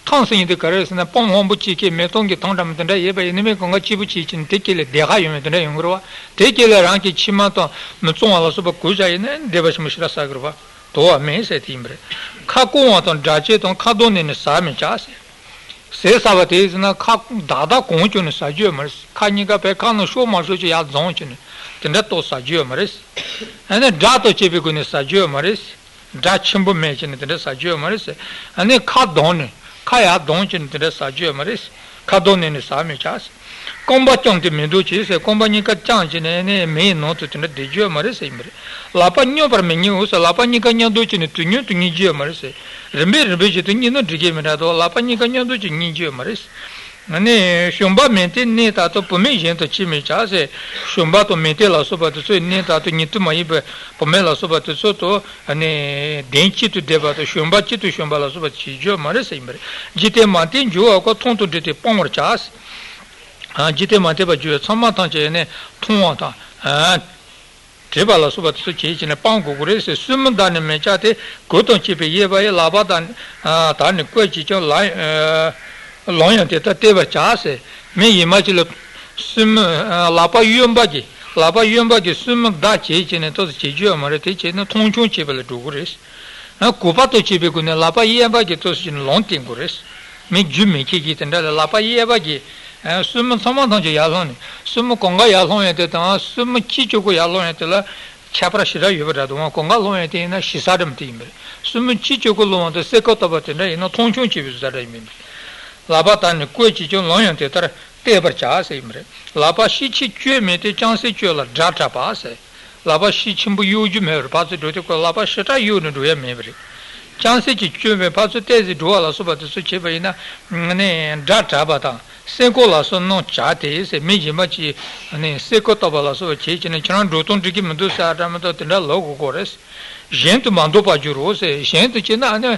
ཐང་ཟེར་མཁན་དེ་ག་རེ་ཟེར་ན་སྤང་སྔོན་པོ་གཅིག་གི་མེ་ཏོག་གི་ཐང་འདྲ་མི་དེ་འདྲ་ཡོད་པ་ཡིན་ན་མི་གང་ག་སྐྱིད་པོ་བྱེད་ཀྱི་ནི་དེ་དཀྱིལ་ལ་སྡེར་ཁ་ཡོད་མེད་དེ་འདྲ་ཡོང་གི་རེད་བ། དེ་དཀྱིལ་ལ་རང་གི་མཆིལ་མ་དང་མི་གཙང་བ་ལ་སོགས་པ་གོས་བཞག་ཡིན་ན་སྡིག་པ་ཆེན་པོ་ཞེ་དྲག་བསགས་ཀྱི་རེད་བ། དོར་བ་མེད་ཟེར་དེ་ཡིན་པ་རེད། ཁ་སྐོམ་པ་དང་འདྲ་བྱེད་དང་ཁ་གདངས་ནས་ནི་ཟ་མི་བྱ་ཟེར། ཟས་ཟ་བ་དེ་ཡིན་ན་ཁ་བདག་བདག་གང་བྱུང་ནས་ཟ་རྒྱུ་ཡོད་མ་རེད། ཁ་གཉིས་ཀ་བས་ཁ་ནང་ཤོག་མ་ཤོག་ཅིག་ཡར་རྫོང་བྱས་ནས་དེ་འདྲ་གཏོགས་ཟ་རྒྱུ་ཡོད་མ་རེད། ཨ་ནི་སྒྲ་དང་བཅས་པའི་སྒོ་ནས་ཟ་རྒྱུ་ཡོད་མ་རེད། སྒྲ་ཆེན་པོ་མེད་བྱས་ནས་དེ་འདྲ་ཟ་རྒྱུ་ཡོད་མ་རེད། ཨ་ནི་ཁ་གདངས་ནས་ཁ་ཡར་གདངས་བྱས་ནས་དེ་འདྲ་ཟ་རྒྱུ་ཡོད་མ་རེད། ཁ་གདངས་ནས་ནི་ཟ་མི་བྱ། རྐང་པ་བརྐྱངས་ཏེ་མི་འདུག་ཅེས་ཟེར། རྐང་པ་གཉིས་ཀ་བརྐྱངས་བྱས་ནས་ནི་མེ་ཡི་ནང་དུ་དེ་འདྲ་བསྡད་རྒྱུ་ཡོད་མ་རེད་ཟེར་ཡིན་པ་རེད། ལག་པ་སྙོམས་པར་མི་ཉལ་ཟེར། ལག་པ་གཉིས་ཀ་མཉམ་འདུག་བྱས་ནས་དུས་མཉམ་དུ་གཉིད་རྒྱུ་ཡོད་མ་རེད་ཟེར། རིམ་པས་རིམ་པས་བྱས་ཏེ་གཉིད་ན་འགྲིག་གི་མི་འདྲ་འདུག་ལག་པ་གཉིས་ཀ་མཉམ་འདུག་བྱས་གཉིད་རྒྱུ་ཡོད་མ་རེད། ཨ་ནི་ཞོན་པ་མེད་དེ་གནས་དག་ཏུ་བུད་མེད་གཞན་དང་ཕྱིར་མི་བྱ་ཟེར། ཞོན་པ་དང་མེ་དེ་ལ་སོགས་པ་དེ་ཚོའི་གནས་དག་ཏུ་ཉེ་དུ་མ་ཡིན་པའི་བུད་མེད་ལ་སོགས་པ་དེ་ཚོ་དང་ཨ་ནི་གདན་གཅིག་ཏུ་བསྡད་པ་དང་ཞོན་པ་གཅིག་ཏུ་ཞོན་པ་ལ་སོགས་པ་བྱེད་རྒྱུ་མ་རེད་ཟེར་ཡིན་པ་རེད། འཇིག་རྟེན་མ་བལྟས་འགྱུར་བ་ཀུན། མཐོང་དང་བྲིས་ཏེ་སྤང་བར་བྱ། ཨ་འཇིག་རྟེན་མ་བལྟས་པར་འགྱུར་བ་ཚང་མ་ཐམས་ཅད་ནི་མཐོང་བ་དང་ཨ་བྲིས་པ་ལ་སོགས་པ་དེ་ཚོ་བྱེད་ཀྱི་ནི་སྤང་དགོས་ཀྱི་རེད་ཟེར། སྲུ་མོ་བདག་ནི་མི་བྱ་སྟེ། གོས་དང་བཅས་པའི་གཡས་པ་ཡིས། ལག་པ་དང་དག་ནི་བཀོལ་བྱེད་ཀྱང་། ལོང་ཡང་དེ་ལྟར་བལྟ་བར་བྱ་ཟེར། མི་ཡིན་མ་ཅིག་ལ་སྲུ་མོ་ལག་པ་གཡོན་པ་གིས་ལག་པ་གཡོན་པ་གིས་སྲུ་མོ་བདག་བྱེད་ཀྱི་ནི་ཏོག་ཙམ་བྱེད་རྒྱུ་ཡོད་མ་རེད། དེ་བྱས་ན་མཐོང་ཆུང་བྱེད་པ་ལ་འགྲོ་གི་རེད། ཨ་གུས་པ་དང་བཅས་པའི་སྒོ་ནས་ལག་པ་གཡས་པ་གིས་ཏོག་ཙམ་ལོང་བསྟན་དགོས་རེད། མི་རྒྱུས་མེད་མཁན་གྱི་དེ་འདྲ་ལ་ལག་པ་གཡས་པ་གིས་ཨ་སྲུ་མོ་ཚང་མ་ཐམས་ཅད་ཡར་སློང་ནས་སྲུ་མོ་གང་ག་ཡར་སློང་ཡས་དེ་དང་སྲུ་མོ་གཅིག་གཅིག་པོ་ཡར་སློང་ཡས་དེ་ལ་ཁྱད་པར་ཞེ་དྲག་ཡོད་པ་འདྲ་འདུག་ཨང་། གང་ག་སློང་ཡས་དེ་ཡིན་ན་ཞེ་ས་འདྲ་མི་དེ་ཡིན་པ་རེད། སྲུ་མོ་གཅིག་གཅིག་པོ་སློང་བ་དང་སེར་ཁ་བཏབ་པ་དེ་འདྲ་ཡིན་ན་མཐོང་ཆུང་བྱེད་པའི་བཟོ་འདྲ་ཡིན་པ་རེད། ལག་པ་དག་ནི་བཀོལ་བྱེད་ཀྱང་། ལོང་ཡང་དེ་ལྟར་བལྟ་བར་བྱ་ཟེར་ཡིན་པ་རེད། ལག་པ་ཤེད་ཆེ་གཅོད་མེད་དེ། རྐྱང་སེ་གཅོད་ལ་སྒྲ་གྲགས་པ་ཟེར། ལག་པ་ཤེད་ཆེན་པོ་གཡོ་རྒྱུ་མེད་པར་ཕར་ཚུར་འགྲོ་དུས་ཁོ་ལག་པ་ཞེ་དྲག་གཡོ་ནས་འགྲོ་ཡ་མེད་པ་རེད། རྐྱང་སེ་ཅིག་གཅོད་པའི་ཕར་ཚུར་ཏོག་ཙམ་འགྲོ་བ་ལ་སོགས་པ་དེ་ཚོ་བྱས་པ་ཡིན་ན་ནི་སྒྲ་གྲགས་པ་དང་སེར་ཁ་ལ་སོགས་རྣམས་བྱ་སྟེ་ཟེར། མི་གཞན་པ་ཅིག་ནི་སེར་ཁ་བཏབ་པ་ལ་སོགས་པ་བྱས་ཀྱི་ནི་ཁྱེད་རང་འགྲོ་སྟངས་འགྲིག་གི་མི་འདུག་ཟེར་འདྲ་མི་འདུག་དེ་འདྲ་ལབ་དགོས་ཀྱི་རེད། གཞན་དུ་མ་འདོགས་པར་འགྱུར་རོ་ཟེར། གཞན་དུ་བྱས་ན་ནི་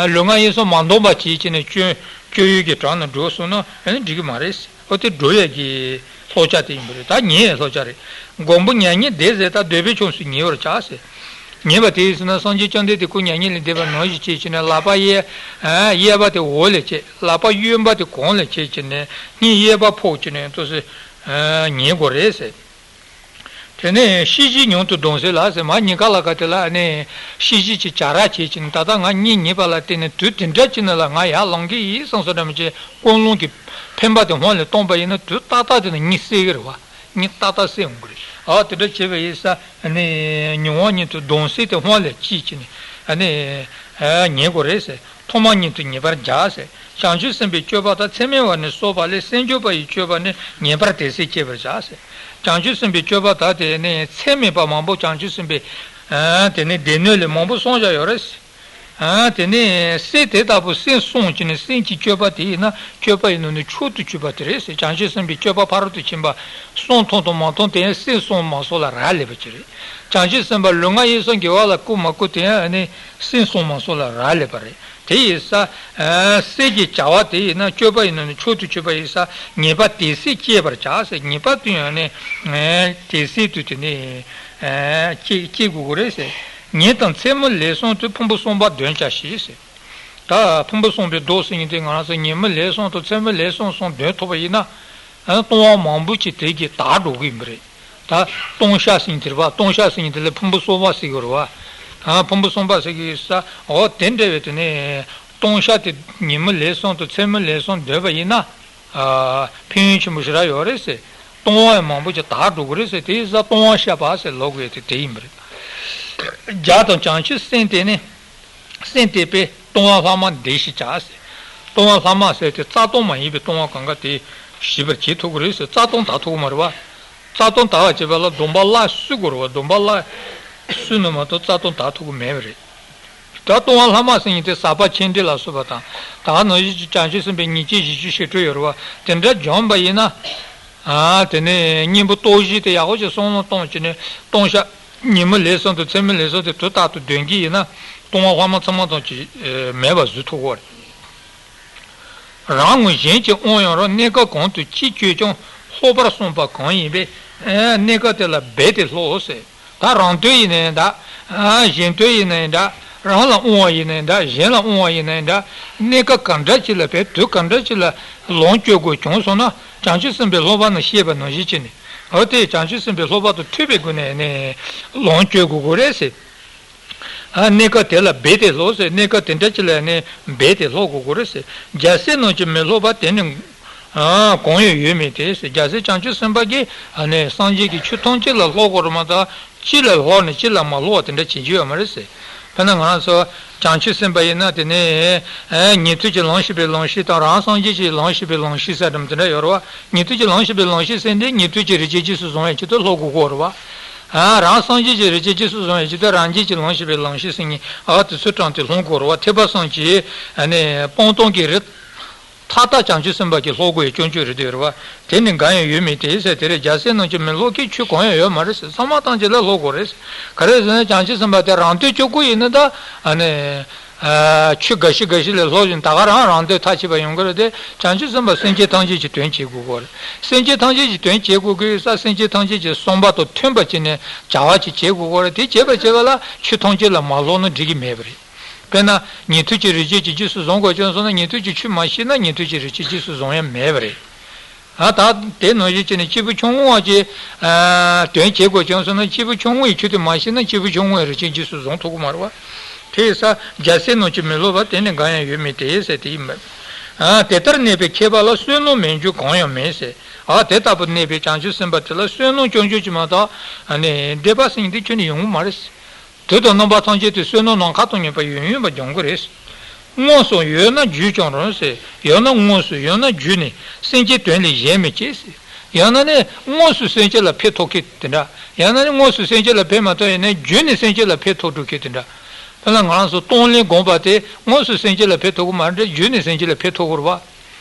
ལུས་ངག་ཡིད་གསུམ་མ་འདོགས་པ་བྱས་ཀྱི་ནི་སྤྱོད་སྤྱོད་ཡུལ་གྱི་གྲངས་ནང་འགྲོ་སོང་ན་ནི་འགྲིག་གི་མ་རེད། ཨོ་དེ་འགྲོ་ཡས་ཀྱི་ལྷོ་བྱ་དེ་ཡིན་པ་རེད། ད་ཉལ་ཡས་ལྷོ་བྱ་རེད། མགོན་པོ་མྱ་ངན་འདས་ཟེར། ད་འདོད་པའི་ཕྱོགས་སུ་ཉལ་བར་བྱ་ཟེར། ཉལ་བ་དེ་ཡིན་ཟེར་ན་སངས་རྒྱས་བཅོམ་ལྡན་འདས་སྐུ་མྱ་ངན་ལས་འདས་པ་ནང་བཞིན་བྱས་ཀྱི་ནས་ལག་པ་གཡས་གཡས་པ་དེ་འོག་ལ་བྱས། ལག་པ་གཡོན་པ་དེ་གོང་ལ་བྱས་ཀྱི་ནས་སྙིང་གཡས་པ་ཕོག་ཀྱི་ནས་ཏོག་ཙམ་ཉལ་དགོས་རེད་ཟེར། དེ་ནས་ཤེས་བཞིན་མྱུར་དུ་ལྡང་ཟེར་ལ་ཟེར། མ་ཉེན་ཁ་ལ་ཁ་དེ་ལ་ནས་ཤེས་བཞིན་གྱི་བྱ་ར་བྱེད་ཀྱི་ནས་ད་ལྟ་ང་གཉིད་ཉལ་བ་ལ་བརྟེན་ནས་དུས་དེ་འདྲ་ཅིག་ནང་ལ་ང་ཡར་ལངས་ཀྱི་ཡིན་བསམ་བསམ་འདྲ་མི་བྱེད། ཀུན་སློང་གི་འཕེན་པ་དེ་སྔོན་ལ་བཏང་པ་ཡིན་ན་དུས་ཏག་ཏག་དེ་ནས་གཉིད་སད་ཀྱི་རེད་བ། གཉིད་ཏག་ཏག་སད་འོང་གི་རེད། ཨ་དེ་འདྲ་བྱས་པ་ཡིན་ས་ནས་མྱོང་བ་ཉིད་དུ་ལྡང་ཟེར་དེ་སྔོན་ལ་སྐྱེས་ཀྱི་ནས་ཨ་ནས་ཉལ་དགོས་རེད་ཟེར། ཐོག་མ་ཉིད་དུ་ཉེས་པར་བྱ་ཟེར། བྱང་ཆུབ་སེམས་དཔའི་སྤྱོད་པ་དག་ཚད་མེད་པ་ནས་གསུངས་པ་ལས་སེམས་སྐྱོ་བ་ཡི་སྤྱོད་པ་ནི་ཉེས་པར་དེ་སྲིད་སྐྱེ་བར་བྱ་ཟེར། བྱང་ཆུབ་སེམས་དཔའི་སྤྱོད་པ་དག་དེ་ནི་ཚད་མེད་པ་མང་པོ་བྱང་ཆུབ་སེམས་དཔའི་ཨ་དེ་ནི་སྡེ་སྣོད་ལས་མང་པོ་གསུངས་བཞག་ཡོད་རེད། ཨ་དེ་ནི་སེམས་དེ་ལྟ་བུ་སེམས་བསྲུང་བྱས་ནས་སེམས་ཀྱི་སྤྱོད་པ་དེ་ཡིན་ན་སྤྱོད་པ་ཡི་ནང་ནས་མཆོག་ཏུ་གྱུར་པ་དེ་རེད་ཟེར། བྱང་ཆུབ་སེམས་དཔའི་སྤྱོད་པ་ཕ་རོལ་ཏུ་ཕྱིན་པ་གསུང་མཐོང་དང་མ་མཐོང་དེ་ཡང་སེམས་བསྲུང་མ་བསྲུང་ལ་རག་ལས་པ་ཅིག་རེད། བྱང་ཆུབ་སེམས་དཔའ་ལུས་ངག་ཡིད་གསུམ་དགེ་བ་ལ་བཀོལ་མ་བཀོལ་དེ་ཡང་ཨ་ནི་སེམས་བསྲུང་མ་བསྲུང་ལ་རག་ལས་པ་རེད། དེ་ཡིན་ས། ཨ་སེམས་ཀྱི་བྱ་བ་དེ་ཡིན་ན་སྤྱོད་པ་ཡིན་ན་ནི་མཆོག་ཏུ་གྱུར་པ་ཡིན་ས། ཉེས་པ་དེ་སྲིད་སྐྱེ་བར་བྱ་ཟེར། ཉེས་པ་དེ་ཡང་ནི་ཨ་དེ་སྲིད་དུ་དེ་ནི་ཨ་སྐྱེ་སྐྱེ་དགོས་ཀྱི་རེད་ཟེར། ཉིན་དང་མཚན་མོ་ལན་གསུམ་དུ་ཕུང་པོ་གསུམ་པ་འདོན་བྱ་ཞེས་ཟེར། ད་ཕུང་པོ་གསུམ་པའི་མདོ་ཟེར་མཁན་དེ་ང་རང་ཚོ་ཉིན་མོ་ལན་གསུམ་དང་མཚན་མོ་ལན་གསུམ་གསུམ་འདོན་ཐུབ་པ་ཡིན་ན། ཨ་ལྟུང་བ་མང་པོ་ཅིག་དེ་གིས་དག་འགྲོ་གི་ཡིན་པ་རེད། ད་ལྟུང་བཤགས་ཟེར་མཁན་དེ་རེད་བ། ལྟུང་བཤགས་ཟེར་མཁན་དེ་ལ་ཕུང་པོ་གསུམ་པ་ཟེར་གི་རེད་བ། ཨ་ཕུང་པོ་གསུམ་པ་ཟེར་གི་ས་འོ་དེ་འདྲ་བའི་དེ་ནས་ལྟུང་བཤགས་དེ་ཉིན་མོ་ལན་གསུམ་དང་མཚན་མོ་ལན་གསུམ་འདོན་པ་ཡིན་ན། ཨ་ཕན་ཡོན་ཆེན་པོ་ཞེ་དྲག་ཡོད་རེད་ཟེར། ལྟུང་བ་ཡང་མང་པོ་ཅིག་དག་འགྲོ་གི་རེད་ཟེར། དེ་ཡིན་ཙང་ལྟུང་བ་བཤགས་པ་ཟེར་ལབ་དགོས་དེ་དེ་ཡིན་པ་རེད། རྒྱ་དང་བྱང་ཆུབ་སེམས་དེ་ནི། སེམས་དེ་དཔེ་ལྟུང་བ་ལྷག་མ་འདི་ཞེས་བྱ་ཟེར། ལྟུང་བ་ལྷག་མ་ཟེར་དེ་རྩ་ལྟུང་མ་ཡིན་པའི་ལྟུང་བ་གང་ག་དེ་ཞི་བར་བྱེད་ཐུབ་ཀྱི་རེད་ཟེར། རྩ་ལྟུང་དག་ཐུབ་ཀྱི་མ་རེད་བ། རྩ་ལྟུང་དག་པ་བྱེད་པ་ལ་སྡོམ་པ་བླངས་བསུ་དགོས་རེད་བ། སྡོམ་པ་བླངས་བསུ་ན་མ་གཏོགས་རྩ་ལྟུང་དག་ཐུབ་ཀྱི་མེད་པ་རེད། ད་ལྟུང་བ་ལྷག་མ་ཟེར་མཁན་དེ་ཟག་པ་ཆེ་འབྲིང་ལ་སོགས་པ་དང་། ད་ག་ནང་བཞིན་གྱི་བྱང་ཆུབ་སེམས་དཔའི་ཉེས་བྱས་བཞི་བཅུ་ཞེ་དྲུག་ཡོད་རེད་བ། དེ་འདྲ་སྦྱངས་པ་ཡིན་ན། ཨ་དེ་ནས་གཉེན་པོ་སྟོབས་བཞི་དེ་ཡག་པོ་ཞིག་བསམ་བློ་གཏོང་བྱས་ནས་ལྟུང་བཤགས། ཉིན་མོ་ལས་གསུམ་དང་མཚན་མོ་ལས་གསུམ་དེ་དུས་རྟག་ཏུ་འདོན་གྱི་ཡིན་ན། ལྟུང་བ་ལྷག་མ་ཚང་མ་ཙམ་གྱིས་མེད་པར་བཟོ་ཐུབ་ཀྱི་རེད། རང་ངོ་གཞན་གྱིས་དབང་ཡོད་རུང་། གནས་སྐབས་གང་དུ་ཅི་སྤྱོད་ཀྱང་། ལྷག་པར་བསམ་པ་གང་ཡིན་པས། གནས་སྐབས་དེ་ལ་རྦད་དེ་ལྷག་ཟེར། ད་རང་དོན་ཡིན་ནའི་འདྲ། གཞན་དོན་ཡིན་ནའི་འདྲ། རང་ལ་དབང་བ་ཡིན་ནའི་འདྲ། གཞན་ལ་དབང་བ་ཡིན་ནའི་འདྲ། གནས་སྐབས་ག་འདྲ་ཅིག་ལ་བས་དུས་ག་འདྲ་ཅིག་ལ་ལོངས་སྤྱོད་དགོས་བྱུང་སོང་ན། བྱང་ཆུབ་སེམས་དཔའི་ལྷག་པ་ནི་བཤད་པ་ནང་བཞིན་བྱས་ནས། འོ་དེ་བྱང་ཆུབ་སེམས་དཔའི་ལྷག་པ་དང་མཐུན་པའི་སྒོ་ནས་ནས་ལོངས་སྤྱོད་དགོས་དགོས་རེད་ཟེར། ཨ། གནས་སྐབས་དེ་ལ་རྦད་དེ་ལྷག་ཟེར། གནས་སྐབས་དེ་འདྲ་ཅིག་ལ་ནི་རྦད་དེ་ལྷག་དགོས་དགོས་རེད་ཟེར། རྒྱལ་སྲས་རྣམས་ཀྱིས་མི་སློབ་པ་དེ་ནི། ཨ། གང་ཡང་ཡོད་མིན་ཏེ་ཟེར། རྒྱལ་སྲས་བྱང་ཆུབ་སེམས་དཔའ་གིས་ཨ་ནི་སངས་རྒྱས་ཀྱི་ཆོས་ཐམས་ཅད་ལ་ལྷག་དགོས་རེད་མ་གཏོགས། གཅིག་ལ་ལྷག་ནས་གཅིག་ལ་མ་ལྷག་པ་དེ་འདྲ་བྱེད་རྒྱུ་ཡོད་མ་རེད་ཟེར། དཔེར་ན་ང་རང་ཚོ་བྱང་ཆུབ་སེམས་དཔའ་ཡིན་ན་དེ་ནི། ཨ། ཉན་ཐོས་ཀྱི་ལམ་ཤེས་པའི་ལམ་ཤེས་དང་། རང་སངས་རྒྱས་ཀྱི་ལམ་ཤེས་པའི་ལམ་ཤེས་ཟེར་དེ་འདྲ་ཡོད་རེད་བ། ཉན་ཐོས་ཀྱི་ལམ་ཤེས་པའི་ལམ་ཤེས་ཟེར་དེ་ཉན་ཐོས་ཀྱི་རིགས་ཅན་རྗེས་སུ་བཟུང་བའི་ཆེད་དུ་ལྷག་དགོས་ཀྱི་ཡོད་རེད་བ། ཨ། རང་སངས་རྒྱས་ཀྱི་རིགས་ཅན་རྗེས་སུ་བཟུང་བའི་ཆེད་དུ་རང་རྒྱལ་གྱི་ལམ་ཤེས་པའི་ལམ་ཤེས་ཟེར་མཁན། ཨ། དེ་ཚོའི་གྲངས་དེ་ལྷག་དགོས་རེད་བ། ཐེག་པ་གསུམ་གྱི། ཨ་ནི་སྤངས་རྟོགས་ཀྱི་རིགས། མཐའ་དག་བྱང་ཆུབ་སེམས་དཔའ་གིས་ལྷག་དགོས་ཡའི་སྐྱོན་བརྗོད་རེད་འདུག་རེད་བ། དེ་ནི་འགའ་ཡང་ཡོད་མིན་ཏེ་ཟེར། དེ་རེད། རྒྱལ་སྲས་རྣམས་ཀྱིས་མི་སློབ་ཀྱི་ཆོས་གང་ཡང་ཡོད་མ་རེད་ཟེར། ཚང་མ་ཐམས་ཅད་ལ་ལྷག་དགོས་རེད་ཟེར། ག་རེ་ཟེར་ན་བྱང་ཆུབ་སེམས་དཔའ་དེ་རང་དོན་ཅོག་ཀུ་ཡིན་ན་ད། ཨ་ནི། ཨ། ཆོས་འགའ་ཞིག་ལས་ལྷག་བཞིན་ད་ག་རང་རང་དོན་མཐའ་ཕྱིན་པ་ཡོང་གི་རེད་དེ། བྱང་ཆུབ་སེམས་དཔའ་སེམས་ཅན་ཐམས་ཅད་ཀྱི་དོན་བྱེད་དགོས་ཀྱི་རེད། སེམས་ཅན་ཐམས་ཅད་ཀྱི་དོན་བྱེད་དགོས་ཀྱི་ཡོད་ས། སེམས་ཅན་ཐམས་ཅད་ཀྱི་བསམ་པ་དང་མཐུན་པ་བྱས་ནས་བྱ་བ་ཅིག་བྱེད་དགོས་ཀྱི་རེད། དེ་བྱེད་པ་བྱེད་པ་ལ་ཆོས་ཐམས་ཅད་ལ་མ་ལྷག་ན་འགྲིག་གི་མེད་པ་རེད། དཔེར་ན། ཉན་ཐོས་ཀྱི་རིགས་ཅན་གྱི་རྗེས་སུ་བཟུང་དགོས་བྱུང་སོང་ན། ཉན་ཐོས་ཀྱི་ཆོས་མ་ཤེས་ན་ཉན་ཐོས་ཀྱི་རིགས་ཅན་རྗེས་སུ་བཟུང་ཡ་མེད་པ་རེད། ཨ། ད་དེ་ནང་བཞིན་བྱས་ནས་སྐྱེས་བུ་ཆུང་ངུ་བ་གྱི། ཨ། དོན་བྱེད་དགོས་བྱུང་སོང་ན། སྐྱེས་བུ་ཆུང་ངུ་ཡི་ཆོས་དེ་མ་ཤེས་ན་སྐྱེས་བུ་ཆུང་ངུ་ཡི་རིགས་ཅན་རྗེས་སུ་བཟུང་ཐུབ་ཀྱི་མ་རེད་བ། དེ་ཡིན་ཙང་རྒྱལ་སྲས་རྣམས་ཀྱིས་མི་སློབ་པ་དེ་ནི་འགའ་ཡང་ཡོད་མིན་ཏེ་ཟེར། དེ་ཡིན་པས། ཨ། དེ་ལྟར་གནས་པའི་མཁས་པ་ལ་བསོད་ནམས་མེད་རྒྱུ་གང་ཡང་མེད་ཟེར། ཨ། དེ་ལྟ་བུ་གནས་པའི་བྱང་ཆུབ་སེམས་དཔའ་དེ་ལ་བསོད་ནམས་སྐྱོན་བརྗོད་ཅིག་མ་གཏོགས། ཨ་ནི་འདོད་པ་ཟེར་མཁན་དེ་ཁྱོན་ནས་ཡོང་གི་མ་རེད། དུས་དང་རྣམ་པ་ཐམས་ཅད་དུ་བསོད་ནམས་ནམ་མཁའ་དང་མཉམ་པ་ཡོད་ཡོད་པ་སྦྱོང་གི་རེད། དངོས་སུ་ཡོད་ན་བརྗོད་ཀྱང་རུང་ཟེར། ཡང་ན་དངོས་སུ་ཡོད་ན་བརྗོད་ནས་སེམས་ཅན་དོན་ལས་གཞན་མི་བྱེད་ཟེར། ཡང་ན་ནི་དངོས་སུ་སེམས་ཅན་ལ་ཕན་ཐོགས་མཁན་དེ་འདྲ། ཡང་ན་ནི་དངོས་སུ་སེམས་ཅན་ལ་ཕན་མ་ཐོགས་ཡིན་ན་བརྗོད་ནས་སེམས་ཅན་ལ་ཕན་ཐོགས་འགྲོ་མཁན་དེ་འདྲ། དཔེར་ན་ང་རང་ཚོ་གཏོང་ལེན་སྒོམ་པ་དེ་དངོས་སུ་སེམས་ཅན་ལ་ཕན་ཐོགས་ཀྱི་མ་རེད། བརྗོད་ནས་སེམས་ཅན་ལ་ཕན་ཐོགས་ཀྱི་རེད་བ།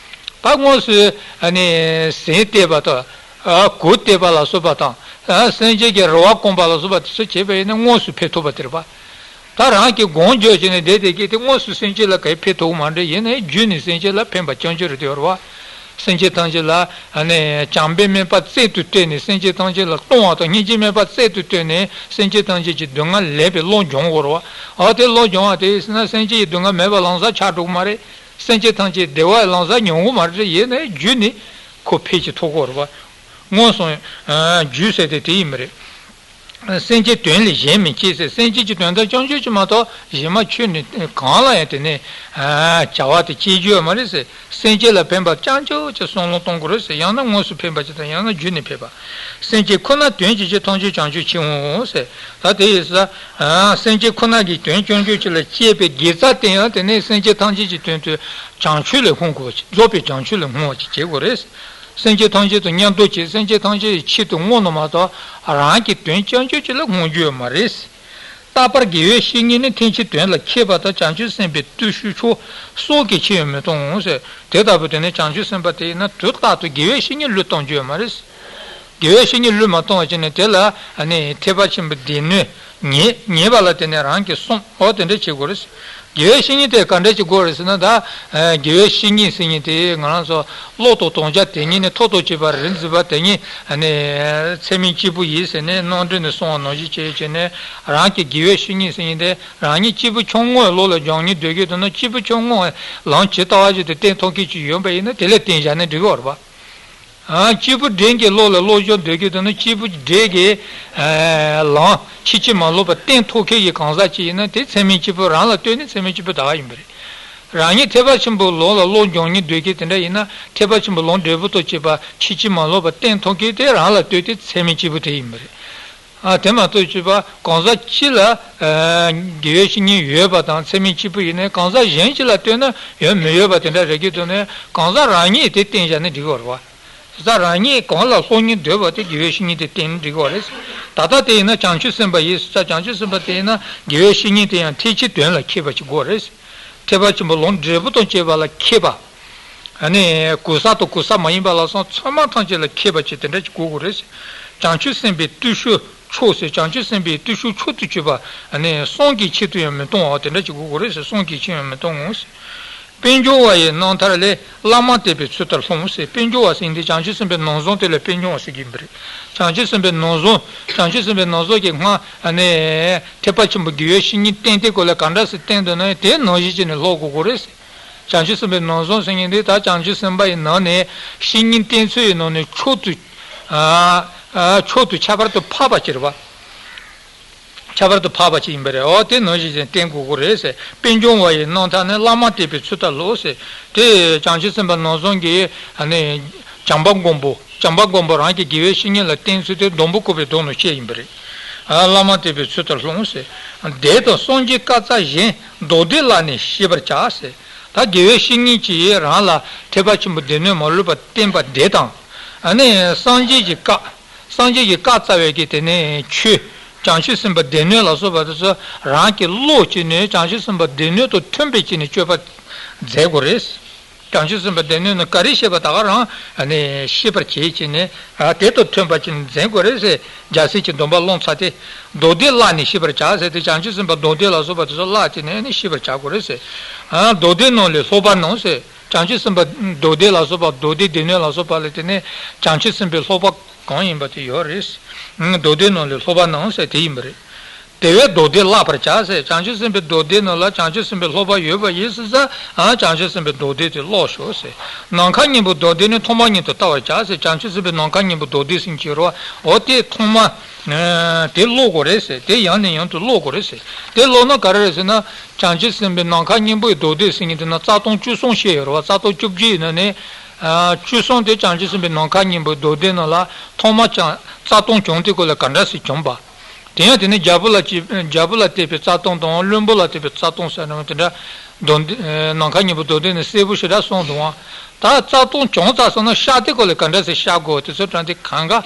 ད་དངོས་སུ་ཨ་ནི་ཟས་གཏད་པ་དང་། ཨ། གོས་གཏད་པ་ལ་སོགས་པ་དང་། ཨ། སེམས་ཅན་གྱི་རེ་བ་སྐོང་བ་ལ་སོགས་པ་དེ་ཚོ་བྱས་པ་ཡིན་ན་དངོས་སུ་ཕན་ཐོགས་པ་དེ་རེད་པ། ད་རང་གིས་སྒོམ་བརྒྱབ་བྱས་ནས་བསྡད་བསྡད་ཀྱི་དེ་དངོས་སུ་སེམས་ཅན་ལ་གའི་ཕན་ཐོགས་མ་འདྲ་ཡིན་ནའི་བརྒྱུད་ནས་སེམས་ཅན་ལ་ཕན་པ་རྐྱང་རྐྱང་རེད་དེ་ཡོད་རེད་བ། སེམས་ཅན་ཐམས་ཅད་ལ་ཨ་ནི་བྱམས་པའི་དམན་པ་རྩལ་དུ་བཏོན་ནས་སེམས་ཅན་ཐམས་ཅད་ལ་གཏོང་བ་དང་། སྙིང་རྗེའི་དམན་པ་རྩལ་དུ་བཏོན་ནས་སེམས་ཅན་ཐམས་ཅད་ཀྱི་སྡུག་བསྔལ་ལེན་པའི་བློ་སྦྱོང་དགོས་རེད་བ། ཨ། དེ་བློ་སྦྱོང་བ་དེ་ཡིན་ན་སེམས་ཅན་གྱི་སྡུག་བསྔལ་མེད་པ་ལམ་སང་ཆགས་འགྲོ་གི་མ་རེད། སེམས་ཅན་ཐམས་ཅད་བདེ་བ་ལམ་སང་མྱོང་གི་མ་རེད། ཡིན་ནའི་བརྒྱུད་ནས་ཁོ་ཕན་ཅིག་ཐོགས་ཀྱི་ཡོད་རེད་བ། མངོན་སུམ་བརྒྱུད་ཟེར་དེ་དེ་ཡིན་པ་རེད། སེམས་ཅན་དོན་ལས་གཞན་མི་བྱེད་ཟེར། སེམས་ཅན་གྱི་དོན་དག་རྐྱང་རྐྱང་ཅིག་མ་གཏོགས་གཞན་མ་ཁྱོན་ནས་གང་ལ་ཡང་དེ་ནས་བྱ་བ་དེ་བྱེད་རྒྱུ་ཡོད་མ་རེད་ཟེར། སེམས་ཅན་ལ་ཕན་པ་རྐྱང་རྐྱང་ཅིག་བསམ་བློ་གཏོང་དགོས་རེད་ཟེར། ཡང་ན་དངོས་སུ་ཕན་པ་ཅིག་དང་། ཡང་ན་བརྒྱུད་ནས་ཕན་པ། སེམས་ཅན་ཁོ་ན་དོན་བྱེད་ཕྱིར་ཐམས་ཅད་བྱང་ཆུབ་ཕྱིར་འོང་ཟེར། ད་དེ་ཡིན་ཙང་། ཨ། སེམས་ཅན་ཁོ་ན་གི་དོན་རྐྱང་རྐྱང་ཅིག་ལ་སྤྱད་པའི་དགེ་རྩ་དེ་ཡང་དེ་ནས་སེམས་ཅན་ཐམས་ཅད་ཀྱི་དོན་དུ་བྱང་ཆུབ་ལ་བསྔོ་དགོས་པ་ཅིག། རྫོགས་པའི་བྱང་ཆུབ་ལ་བསྔོ་བ་ཅིག་བྱེད་དགོས་རེད། སེམས་ཅན་ཐམས་ཅད་དང་མཉམ་དུ་བྱེད། སེམས་ཅན་ཐམས་ཅད་ཀྱི་ཆེད་དུ་བསྔོ་ནི་མ་གཏོགས་རང་གི་དོན་རྐྱང་རྐྱང་ཅིག་ལ་བསྔོ་རྒྱུ་ཡོད་མ་རེད། རྟག་པར་དགེ་བའི་བཤེས་གཉེན་ནི། ཐེག་ཆེན་དོན་ལ་མཁས་པ་དང་། བྱང་ཆུབ་སེམས་དཔའི་བརྟུལ་ཞུགས་མཆོག། སྲོག་གི་ཕྱིར་ཡང་མི་གཏོང་ཟེར། དེ་ལྟ་བུ་དེ་ནི་བྱང་ཆུབ་སེམས་དཔའ་དེ་ཡིན་ན་དུས་རྟག་ཏུ་དགེ་བའི་བཤེས་གཉེན་བློས་གཏོང་རྒྱུ་ཡོད་མ་རེད། དགེ་བའི་བཤེས་གཉེན་བློས་མ་བཏང་བ་བྱས་ནས་དེ་ལ་ཨ་ནི་ཐེག་པ་ཆེན་པོའི་སྡེ་སྣོད་ཉེ་ཉེ་བ་ལ་དེ་ནས་རང་གིས་བསྲུང་། འོ་དེ་འདྲ་བྱེད་དགོས་རེད། དགེ་བའི་བཤེས་གཉེན་དེ་ག་འདྲ་བྱེད་དགོས་རེད་ཟེར་ན། ད་དགེ་བའི་བཤེས་གཉེན་ཟེར་མཁན་དེ་ང་རང་ཚོ་བློ་དང་དམ་བཅའ་དེ་ཉིད་ནས་ཐོག་ཐོག་བྱས་པ་རིག་འཛིན་པ་དེ་ཉིད་ཨ་ནི་ཚད་མིན་གཅིག་པུ་ཡིན་ཟེར་ནས་རྣམ་འགྲེལ་ནས་གསུངས་པ་ནང་བཞིན་བྱས་བྱས་ནས། རང་གི་དགེ་བའི་བཤེས་གཉེན་ཟེར་མཁན་དེ་རང་ཉིད་སྐྱེས་བུ་ཆུང་ངུའི་བློ་ལ་སྦྱོང་སྙིང་འདོད་ཀྱི་འདུག་ན། སྐྱེས་བུ་ཆུང་ངུའི་ལམ་ཇི་ལྟ་བ་བཞིན་དུ་བསྟེན་ཐུབ་མཁན་ཅིག་ཡོད་པ་ཡིན་ན་དེ་ལ་བསྟེན་བཞག་ན་འགྲིག་གི་རེད་པ། ཨ། སྐྱེས་བུ་འབྲིང་གི་བློ་ལ་བློ་སྦྱོང་འདོད་ཀྱི་འདུག་ན། སྐྱེས་བུ་འབྲིང་གི་ཨ་ལམ་ཕྱིན་ཅི་མ་ལོག་པ་བསྟེན་ཐུབ་མཁན་གྱི་གང་ཟག་ཅིག་ཡིན་ན། དེ་ཚད་མིན་གཅིག་པུ་རང་ལ་ལྟོས་ནས་ཚད་མིན་གཅིག་པུ་ད་ག་ཡིན་པ་རེད། རང་ཉིད་ཐེག་པ་ཆེན་པོའི་ལམ་ལ་བློ་སྦྱོང་སྙིང་འདོད་མཁན་དེ་འདྲ་ཡིན་ན། ཐེག་པ་ཆེན་པོའི་ལམ་འབྲས་བུ་དང་བཅས་པ་ཕྱིན་ཅི་མ་ལོག་པ་བསྟེན་ཐུབ་མཁན་དེ་རང་ལ་ལྟོས་ཏེ་ཚད་མིན་གཅིག་པུ་དེ་ཡིན་པ་རེད། ཨ། དེ་མ་གཏོགས་བྱས་པ་གང་ཟག་གཅིག་ལ་ཨ་དགེ་བའི་བཤེས་གཉེན་ཡོད་པ་དང་ཚད་མིན་གཅིག་པུ་ཡིན་ནའི། གང་ཟག་གཞན་གཅིག་ལ་ལྟོས་ན་ཡོད་མི་ཡོད་པ་དེ་འདྲ་རེད་ཀྱི་འདུག་ནའི། གང་ཟག་རང་ཉིད་དེ་བསྟེན་བཞག་ན་འགྲིག་གི་རེད་པ། གང་ཟག་རང་ཉིད་གང་ལ་ལྷག་སྙིང་འདོད་པ་དེ་དགེ་བའི་བཤེས་གཉེན་དེ་བསྟེན་ན་འགྲིག་གི་རེད། ད་ལྟ་དེ་ཡིན་ན་བྱང་ཆུབ་སེམས་དཔའ་ཡིན་ཟེར་ཙང་། བྱང་ཆུབ་སེམས་དཔའ་དེ་ཡིན་ན་དགེ་བའི་བཤེས་གཉེན་དེ་ཡང་ཐེག་ཆེན་དོན་ལ་མཁས་པ་ཅིག་དགོས་རེད། ཐེག་པ་ཆེན་པོའི་ལམ་འབྲས་བུ་དང་བཅས་པ་ལ་མཁས་པ། ཨ་ནི་གོལ་ས་དང་གོལ་ས་མ་ཡིན་པ་ལ་སོགས་ཚང་མ་ཐམས་ཅད་ལ་མཁས་པ་ཅིག་དེ་འདྲ་ཅིག་དགོས་དགོས་རེད། བྱང་ཆུབ་སེམས་དཔའི་བརྟུལ་ཞུགས་ མཆོག་ཟེར། བྱང་ཆུབ་སེམས་དཔའི་བརྟུལ་ཞུགས་མཆོག་ཏུ་གྱུར་པ་ནི་བསམ་གྱིས་ཆེད་དུ་ཡང་མི་གཏོང་བ་དེ་འདྲ་ཅིག་དགོས་ཀྱི་རེད་ཟེར། བསམ་གྱིས་ཆེད་ཡང་མི་གཏོང་ངོ་ཟེར། དཔལ་འབྱོར་བ་ཡི་རྣམ་ཐར་ལས། བླ་མ་དད་པའི་ཚུལ་ལྟར་སློང་ཟེར། དཔལ་འབྱོར་བ་ཟེར་འདི་བྱང་ཆུབ་སེམས་དཔའི་ནང་བཟང་དེ་ལ་དཔལ་འབྱོར་བ་ཟེར་གྱི་ཡིན་པ་རེད། བྱང་ཆུབ་སེམས་དཔའི་ནང་བཟང་། བྱང་ཆུབ་སེམས་དཔའི་ནང་བཟང་གི་སྔགས་ནི་ཐེག་པ་ཆེན་པོའི་དགེ་བའི་བཤེས་གཉེན་བསྟེན་དེ་ཀོ་ལ་ག་འདྲ་སེ་བསྟེན་འདུག་ན་དེ་ནང་བཞིན་བྱས་ནས་སློབ་དགོས་ཀྱི་རེད་ཟེར། བྱང་ཆུབ་སེམས་དཔའི་ནང་བཟང་ཟེར་མཁན་འདི་ད་བྱང་ཆུབ་སེམས་དཔའ་ཡི་ནང་ནས་བཤེས་གཉེན་བསྟེན་ཚུལ་ཡི་ནང་ནས་མཆོག་ཏུ། ཨ་ཨ་མཆོག་ཏུ་ཁྱད་པར་དུ་འཕགས་པ་ཅིག་རེད་བ། ཁྱད་པར་དུ་འཕགས་པ་ཅིག་ཡིན་པ་རེད། འོ་དེ་ནང་བཞིན་བྱས་བསྟེན་དགོས་ཀྱི་རེད་ཟེར། དཔལ་འབྱོར་བ་ཡི་རྣམ་ཐར་ནི། བླ་མ་དད་པའི་ཚུལ་ལྟར་སློང་ཟེར། དེ་བྱང་ཆུབ་སེམས་དཔའི་ནང་བཟང་གི་ཨ་ནི་བྱམས་པ་མགོན་པོ། བྱམས་པ་མགོན་པོ་རང་གི་དགེ་བའི་བཤེས་གཉེན་ལ་བསྟེན་ཚུལ་དེ་སྡོང་པོ་བཀོད་པའི་མདོ་ནང་བཤད་ཡིན་པ་རེད། ཨ་བླ་མ་དད་པའི་ཚུལ་ལྟར་སློང་ཟེར། དེ་དང་སངས་རྒྱས་བཀའ་སྩལ་གཞན། མདོ་སྡེ་ལ་ནི་ཤེས་པར་བྱ་ཟེར། ད་དགེ་བའི་བཤེས་གཉེན་གྱིས་རང་ལ་ཐེག་པ་ཆེན་པོའི་སྡེ་སྣོད་མ་ལུས་པ་བསྟན་པ་དེ་དང་། ཨ་ནི་སངས་རྒྱས་ཀྱི་བཀའ། སངས་རྒྱས་ཀྱི་བཀའ་སྩལ་བའི་གི་དེ་ནས་ཆོས། བྱང་ཆུབ་སེམས་དཔའི་སྡེ་སྣོད་ལ་སོགས་པ་དེ་ཚོ་རང་གི་བློ་གཅིག་ནས་བྱང་ཆུབ་སེམས་དཔའི་སྡེ་སྣོད་དང་མཐུན་པའི་གཅིག་ནས་སྤྱོད་པ་མཛད་དགོས་རེད། བྱང་ཆུབ་སེམས་དཔའི་སྡེ་སྣོད་ནི་ག་རེ་བཤད་པ་ད་ག་རང་ནས་ཤེས་པར་བྱེད་ཅེས་ནས་དེ་དང་མཐུན་པ་ཅིག་ནས་འཛིན་དགོས་རེད་ཟེར། རྒྱལ་སྲས་ཀྱི་སྡོམ་པ་བླངས་ཚར་ཏེ། མདོ་སྡེ་བླ་ནས་ཤེས་པར་བྱ་ཟེར་ཏེ། བྱང་ཆུབ་སེམས་དཔའི་མདོ་སྡེ་ལ་སོགས་པ་དེ་ཚོ་བླ་ཅིག་ནས་ནི་ཤེས་པར་བྱ་དགོས་རེད་ཟེར། མདོ་སྡེ་རྣམས་ལས་སློབ་པ་རྣམས་ཟེར། བྱང་ཆུབ་སེམས་དཔའི་མདོ་སྡེ་ལ་སོགས་པ། མདོ་སྡེ་སྡེ་སྣོད་ལ་སོགས་པ་ལས་དེ་ནས་བྱང་ཆུབ་སེམས་དཔའི་སློབ་པ་གང་ཡིན་པ་དེ་ཡོད་རེད། མདོ་སྡེ་རྣམས་ལས་སློབ་པ་རྣམས་ཟེར་དེ་ཡིན་པ་རེད། དེ་བས་མདོ་སྡེ་བཀླག་པར་བྱ་ཟེར། བྱང་ཆུབ་སེམས་དཔའི་མདོ་སྡེ་ནང་ལ་བྱང་ཆུབ་སེམས་དཔའི་སློབ་པ་ཡོད་པ་ཡིན་ཟེར་ཙང་། བྱང་ཆུབ་སེམས་དཔའི་མདོ་སྡེ་དེ་ཀློག་ཤོག་ཟེར། ནམ་མཁའ་སྙིང་པོའི་མདོ་སྡེ་ནི། ཐོག་མ་ཉིད་དུ་བལྟ་བར་བྱ་ཟེར། བྱང་ཆུབ་སེམས་དཔའི་ནམ་མཁའ་སྙིང་པོའི་མདོ་སྡེ་ཟེར་གྱི་ཡོད་རེད་བ། འོ་དེ་ཐོག་མ། དེ་ཀློག་དགོས་རེད་ཟེར། དེ་ཡང་ནས་ཡང་དུ་ཀློག་དགོས་རེད་ཟེར། དེ་ཀློག་ན་ག་རེ་རེད་ཟེར་ན། བྱང་ཆུབ་སེམས་དཔའི་ནམ་མཁའ་སྙིང་པོའི་མདོ་སྡེ་ཟེར་མཁན་དེ་ན་རྩ་ལྟུང་བཅུ་གསུམ་བཤད་ཡོད་རེད་བ། རྩ་ལྟུང་བཅུ་བཞི་ཡིན་ན་ནི། བཅུ་གསུམ་དེ་བྱང་ཆུབ་སེམས་དཔའི་ནམ་མཁའ་སྙིང་པོའི་མདོ་སྡེ་ནང་ལ་ཐོག་མ་ཅང་རྩ་ལྟུང་བྱུང་དེ་ཀོ་ལ་ག་འདྲ་སེ་བྱུང་བ། དེ་ཡང་དེ་ནི་རྒྱལ་པོ་ལ་བཅས། རྒྱལ་པོ་ལ་བལྟས་པའི་རྩ་ལྟུང་དང་། བློན་པོ་ལ་བལྟས་པའི་རྩ་ལྟུང་ཟེར་ན་དེ་འདྲ། མདོ་སྡེ། ནམ་མཁའ་སྙིང་པོའི་མདོ་སྡེ་ནི་གསལ་པོ་ཞེ་དྲག་གསུངས་འདུག་བ། ད་རྩ་ལྟུང་བྱུང་ཚར་སོང་ན་བཤགས་དེ་ཀོ་ལ་ག་འདྲ་སེ་བཤགས་དགོས་དེ་ཚོ་དྲངས་ཏེ་གང་ག་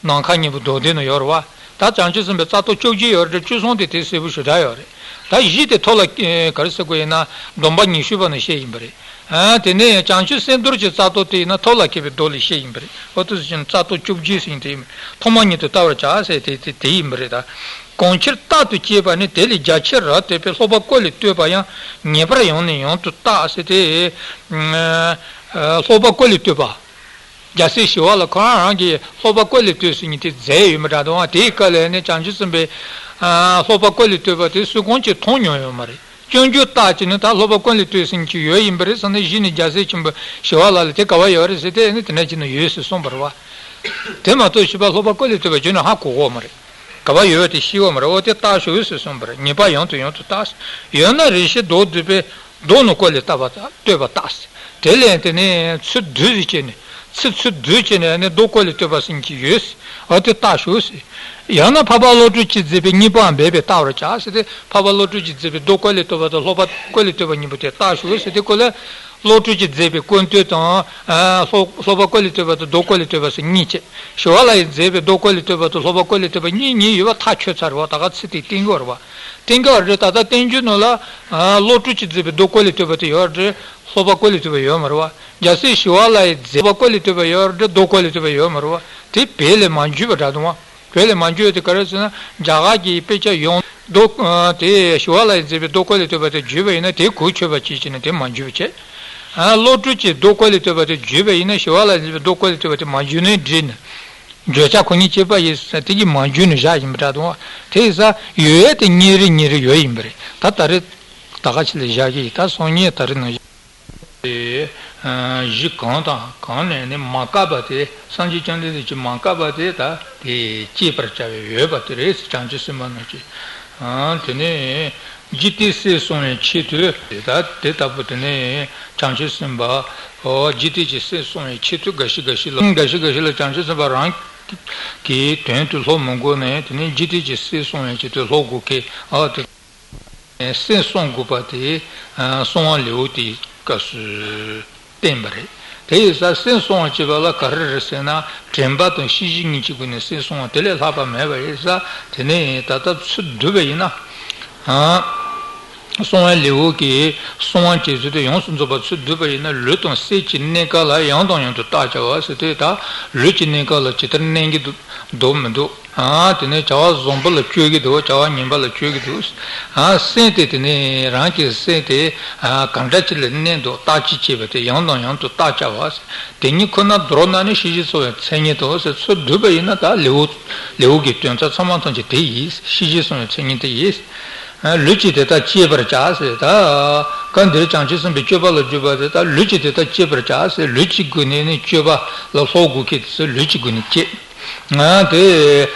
ནམ་མཁའ་སྙིང་པོའི་མདོ་སྡེ་ན་ཡོད་རེད་བ། ད་བྱང་ཆུབ་སེམས་དཔའི་རྩ་ལྟུང་བཅོ་བརྒྱད་ཡོད་རེད། བཅུ་གསུམ་དེ་དེ་གསལ་པོ་ཞེ་དྲག་ཡོད་རེད། ད་བཞི་དེ་ཐོག་ལ་ག་རེ་ཟེར་དགོས་ཡིན་ན་སྡོམ་པ་ཉི་ཤུ་པ་ནས་བཤད་ཡིན་པ་རེད། ཨ་དེ་ནས་བྱང་ཆུབ་སེམས་འདུལ་གྱི་རྩ་ལྟུང་དེ་ཡིན་ན་ཐོག་ལ་མཁས་པའི་མདོ་ལས་བཤད་ཡིན་པ་རེད། འོ་དེ་ཚོ་ཅན་རྩ་ལྟུང་བཅོ་བརྒྱད་ཟེར་ཡིན་དེ་ཡིན་པ་རེད། ཐོག་མ་ཉིད་དུ་བལྟ་བར་བྱ་ཟེར་དེ་དེ་དེ་ཡིན་པ་རེད་ད། གང་ཕྱིར་རྟག་ཏུ་སྐྱེས་པ་ནི། དེ་ལས་རྒྱ་ཆེར་རབ་བསྟོད་པའི། སློབ་པ་ཀུན་ལས་བསྟོད་པ་ཡང་། ངེས་པར་ཡང་ནས་ཡང་དུ་བལྟ་ཟེར་ཏེ། སློབ་པ་ཀུན་ལས་བསྟོད་པ། རྒྱལ་སྲས་ཞི་བ་ལྷ་ཁོ་རང་རང་གིས་སློབ་པ་ཀུན་ལས་བསྟོད་ཟེར་མཁན་དེ་མཛད་ཡོད་མི་འདྲ་འདུག་ཨ། དེའི་སྐབས་ལ་ནི་བྱང་ཆུབ་སེམས་དཔའི་སློབ་པ་ཀུན་ལས་བསྟོད་པ་དེ་སུ་གང་གིས་མཐོང་མྱོང་ཡོད་མ་རེད། སྤྱོད་འཇུག་ལྟ་ཅི་ནི་ད་སློབ་པ་ཀུན་ལས་བསྟོད་ཟེར་མཁན་ཅིག་ཡོད་ཡིན་པ་རེད་བསམ་ནས་གཞི་ནས་རྒྱལ་སྲས་ཆེན་པོ་ཞི་བ་ལྷ་ལ་དེ་ག་བ་ཡོད་རེད་ཟེར་ཏེ་ནི་དེ་འདྲ་ཅིག་ན་ཡོད་ཟེར་གསུངས་པ་རེད་བ། དེ་མ་གཏོགས་ཞི་བ་སློབ་པ་ཀུན་ལས་བསྟོད་པ་བརྗོད་ན་ཧ་གོ་གོ་མ་རེད། ག་བ་ཡོད་དེ་ཤེས་གོ་མ་རེད། འོ་དེ་བལྟ་ཤོག་ཟེར་གསུངས་པ་རེད། ངེས་པར་ཡང་དུ་ཡང་དུ་བལྟ། ཡོད་ན་རེ་ཞིག་མདོ་སྡུད་པའི་མདོ་ནི་ཀུན་ལས་བལྟ་བ་བསྟོད་པ་བལྟ། དེ་ལས་དེ་ནས་ཚུར་བསྡུས་ཟེར་བྱས་ནས་ཚིག་ཚུར་བསྡུས་བྱས་ནས་ནི་མདོ་ཀུན་ལས་བསྟོད་པ་ཟེར་གྱི་ཡོད། འོ་དེ་བལྟ་ཤོག་ཟེར། ཡང་ན་འཕགས་པ་བློ་གྲོས་ཀྱིས་མཛད་པའི་གཉིས་པའང་འབད་པས་བལྟ་བར་བྱ་ཟེར་ཏེ། འཕགས་པ་བློ་གྲོས་ཀྱིས་མཛད་པའི་མདོ་ཀུན་ལས་བསྟོད་པ་དང་སློབ་པ་ཀུན་ལས་བསྟོད་པ་གཉིས་པོ་དེ་བལྟ་ཤོག་ཟེར་ཏེ་ཀོ་ལ། བློ་གྲོས་ཀྱིས་མཛད་པའི་ཀུན་བསྟོད་དང་། ཨ་སློབ་སློབ་པ་ཀུན་ལས་བསྟོད་པ་དང་མདོ་ཀུན་ལས་བསྟོད་པ་ཟེར་གཉིས་བྱས། ཞི་བ་ལྷ་ཡིས་མཛད་པའི་མདོ་ཀུན་ལས་བསྟོད་པ་དང་སློབ་པ་ཀུན་ལས་བསྟོད་པ་གཉིས་གཉིས་ཡོད་པ་ཐག་ཆོད་ཚར་བ། ད་ག་ཚིག་དེ་བསྟན་གྱི་ཡོད་རེད་བ། བསྟན་གྱི་ཡོད་རེད། ད་ལྟ་བསྟན་བཅོས་ནང་ལ་ཨ་བློ་གྲོས་ཀྱིས་མཛད་པའི་མདོ་ཀུན་ལས་བསྟོད་པ་དེ་ཡོད་རེད། སློབ་པ་ཀུན་ལས་བསྟོད་པ་ཡོད་མ་རེད་བ། རྒྱལ་སྲས་ཞི་བ་ལྷ་ཡིས་མཛད་པ་ཀུན་ལས་བསྟོད་པ་ཡོད་རེད། མདོ་ཀུན་ལས་བསྟོད་པ་ཡོད་མ་རེད་བ། དེ་བོད་ལས་མ་བརྒྱུད་པ་འདྲ་འདུག་བ། བོད་ལས་མ་བརྒྱུད་དེ་ག་རེ་ཟེར་ན་རྒྱ་གར་གྱི་དཔེ་ཆ་ཡོངས་མདོ་དེ་ཞི་བ་ལྷ་ཡིས་མཛད་པའི་མདོ་ཀུན་ལས་བསྟོད་པ་དེ་བརྒྱུད་པ་ཡིན་ན་དེ་གོ་ཆོད་པ་ཅིག་བྱས་ནས་དེ་མ་བརྒྱུད་པ་བྱས། ཨ་བློ་གྲོས་ཀྱིས་མདོ་ཀུན་ལས་བསྟོད་པ་དེ་བརྒྱུད་པ་ཡིན་ན་ཞི་བ་ལྷ་ཡིས་མཛད་པའི་མདོ་ཀུན་ལས་བསྟོད་པ་དེ་མ་བརྒྱུད་ནའི་འགྲིག་ནས། བརྗོད་བྱ་ཁོ་ནའི་དཔྱད་པ་ཡིན་ཟེར་དེ་གིས་མ་བརྒྱུད་ནས་བཞག་ཡིན་པ་འདྲ་འདུག་བ། དེ་ཡིན་ཙང་ཡོད་ཡས་དེ་ཉིན་རེ་ཉིན་རེ་ཡོད་ཡིན་པ་རེད། ད་ད་རེས་ད་ག་ཅིག་ལ་བཞག་གི་ཡིན། ད་སང་ཉིན་ད་རེས་ནང་བཞིན། གཞི་གང་དང་གང་ནས་ནི་མ་བཀག་པ་དེ། སངས་རྒྱས་བཅོམ་ལྡན་འདས་ཀྱིས་མ་བཀག་པ་དེ་ད་དེ་སྐྱེད་པར་བྱ་བའི་འོས་པ་དེ་རེད་ཟེར། བྱང་ཆུབ་སེམས་དཔའ་རྣམས་ཀྱིས། ཨ་དེ་ནས་འཇིག་རྟེན་སྲིད་སྲུང་བའི་ཆེད་དུ། ད་དེ་ལྟ་བུ་དེ་ནས་བྱང་ཆུབ་སེམས་དཔའ། འོ་འཇིག་རྟེན་གྱི་སྲིད་སྲུང་བའི་ཆེད་དུ་འགའ་ཞིག་འགའ་ཞིག་ལ། འགའ་ཞིག་འགའ་ཞིག་ལ་བྱང་ཆུབ་སེམས་དཔའ་རང་གི་དོན་དུ་སློབ་མི་དགོས་ནས་དེ་ནས་འཇིག་རྟེན་གྱི་སྲིད་སྲུང་བའི་ཆེད་དུ་སློབ་དགོས་ཀི། ཨ་དེ། སེམས་སྲུང་དགོས་པ་དེ་སྲུང་བ་ལེའུ་དེའི་སྐབས་སུ་བསྟན་པ་རེད། དེ་ཡིན་ཙང་སེམས་སྲུང་བ་བྱེད་པ་ལ་ག་རེ་རེད་ཟེར་ན། དྲན་པ་དང་ཤེས་བཞིན་གཉིས་ཀྱི་སྒོ་ནས་སེམས་སྲུང་བ་དེ་ལས་ལྷག་པ་མེད་པ་ཡིན་ཙང་། དེ་ནས་ད་ལྟ་ཚུར་བསྡུ་བ་ཡིན་ན། ཨ་ གསང་བའི་ལེའུ་གི་གསང་བ་བྱེད་ཚུལ་དེ་ཡོངས་སུ་རྫོགས་པ་ཚུར་བསྡུས་པ་ཡིན་ན། ལུས་དང་སེམས་ཀྱི་གནས་སྐབས་ལ་ཡང་དང་ཡང་དུ་བརྟག་བྱ་བ་ཟེར་དུས། ད་ལུས་ཀྱི་གནས་སྐབས་ལ་ཇི་ལྟར་གནས་ཀྱི་འདུག་འདུག་མི་འདུག་ཨ། དེ་ནས་བྱ་བ་བཟང་པོ་ལ་སྤྱོད་ཀྱི་འདུག་བྱ་བ་ངན་པ་ལ་སྤྱོད་ཀྱི་འདུག་ཨ། སེམས་དེ་དེ་ནས་རང་གི་སེམས་དེ་ཨ་གང་འདྲ་ཅིག་ལ་གནས་འདུག་བརྟག་དཔྱད་བྱེད་པ་དེ་ཡང་དང་ཡང་དུ་བརྟག་བྱ་བ། དེ་ཉིད་ཁོ་ན་མདོར་ན་ནི་ཤེས་བྱའི་གསང་བའི་མཚན་ཉིད་དོ་ཟེར། ཚུར་བསྡུས་པ་ཡིན་ན་ད་ལེའུ་ལེའུ་གི་དོན་རྩ་ཚང་མ་ཐམས་ཅད་དེ་ཡིན། ཤེས་བྱའི་གསང་བའི་མཚན་ཉིད་དེ་ཡིན། ལུས་ཀྱིས་དེ་ལྟར་སྤྱད་པར་བྱ་ཟེར། ད་སྐབས་འདིར་བྱང་ཆུབ་སེམས་དཔའི་སྤྱོད་པ་ལ་འཇུག་པ་དེ་ད་ལུས་ཀྱིས་དེ་ལྟར་སྤྱད་པར་བྱ་ཟེར། ལུས་ཀྱི་སྒོ་ནས་ནི་སྤྱོད་པ་ལ་སློབ་དགོས་ཁེལ་དེ་ཚོ་ལུས་ཀྱི་སྒོ་ནས་སྤྱད། ང་དེ་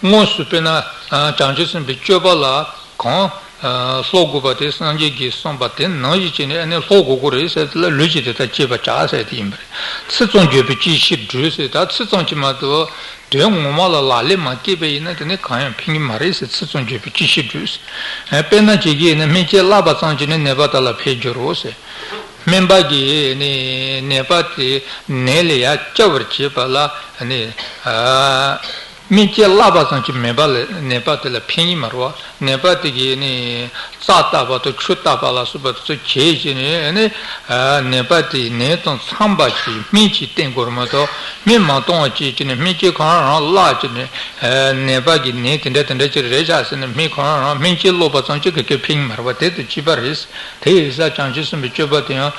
དངོས་སུ་དཔེར་ན་བྱང་ཆུབ་སེམས་དཔའི་སྤྱོད་པ་ལ་གང་སློབ་དགོས་པ་དེ་སངས་རྒྱས་ཀྱིས་གསུངས་པ་དེ་ནང་བཞིན་བྱས་ནས་ཨ་ནི་སློབ་དགོས་ཀྱི་རེད་ཟེར་དེ་ལ་ལུས་ཀྱིས་དེ་ལྟར་སྤྱད་པར་བྱ་ཟེར་དེ་ཡིན་པ་རེད། ཚིག་ཙམ་བརྗོད་པས་ཅི་ཕྱིར་འགྲུབ་ཟེར། ད་ཚིག་ཙམ་གྱིས་མ་གཏོགས། དོན་ངོ་མ་ལ་ལག་ལེན་མ་བསྐྱེད་པ་ཡིན་ན་དེ་ནི་གང་ཡང་ཕན་གྱི་མ་རེད་ཟེར། ཚིག་ཙམ་བརྗོད་པས་ཅི་ཕྱིར་འགྲུབ་ཟེར། དཔེར་ན་ཅིག་གིས་ནི་སྨན་དཔྱད་བརླག་པ་ཙམ་གྱིས་ནི་ནད་པ་དག་ལ་ཕན་གྱི་རེད་ཟེར། སྨན་པ་གིས་ནི་ནད་པ་དེ་ནད་ལས་ཡར་སྐྱོབ་པར་བྱེད་པ་ལ་ནི་ཨ་སྨན་དཔྱད་བརླག་པ་ཙམ་གྱིས་མེད་པ་ལས་ནད་པ་དེ་ལ་ཕན་གྱི་མ་རེད་བ། ནད་པ་དེ་གིས་ནི་རྩ་བརྟག་པ་དང་ཆུ་བརྟག་པ་ལ་སོགས་པ་དེ་ཚོ་བྱས་བྱས་ནས་ནི་ཨ་ནད་པ་དེའི་ནད་དང་འཚམ་པ་ཞིག་སྨན་གྱིས་བསྟེན་དགོས་རེད་མ་གཏོགས། སྨན་མ་གཏོང་བ་བྱས་བྱས་ནས་སྨན་དཔྱད་གང་རང་བརླག་བྱས་ནས་ཨ་ནད་པ་གི་ནད་དེ་འདྲ་དེ་འདྲ་ཅིག་རེད་ཤག་ཟེར་ནས་སྨན་གང་རང་སྨན་དཔྱད་བརླག་པ་ཙམ་གྱིས་ག་གེ་ཕན་གྱི་མ་རེད་བ། དེ་དང་གཅིག་པ་རེད། དེ་ཡིན་ཙང་བྱང་ཆུབ་སེམས་དཔའི་སྤྱོད་པ་དེ་ཡང་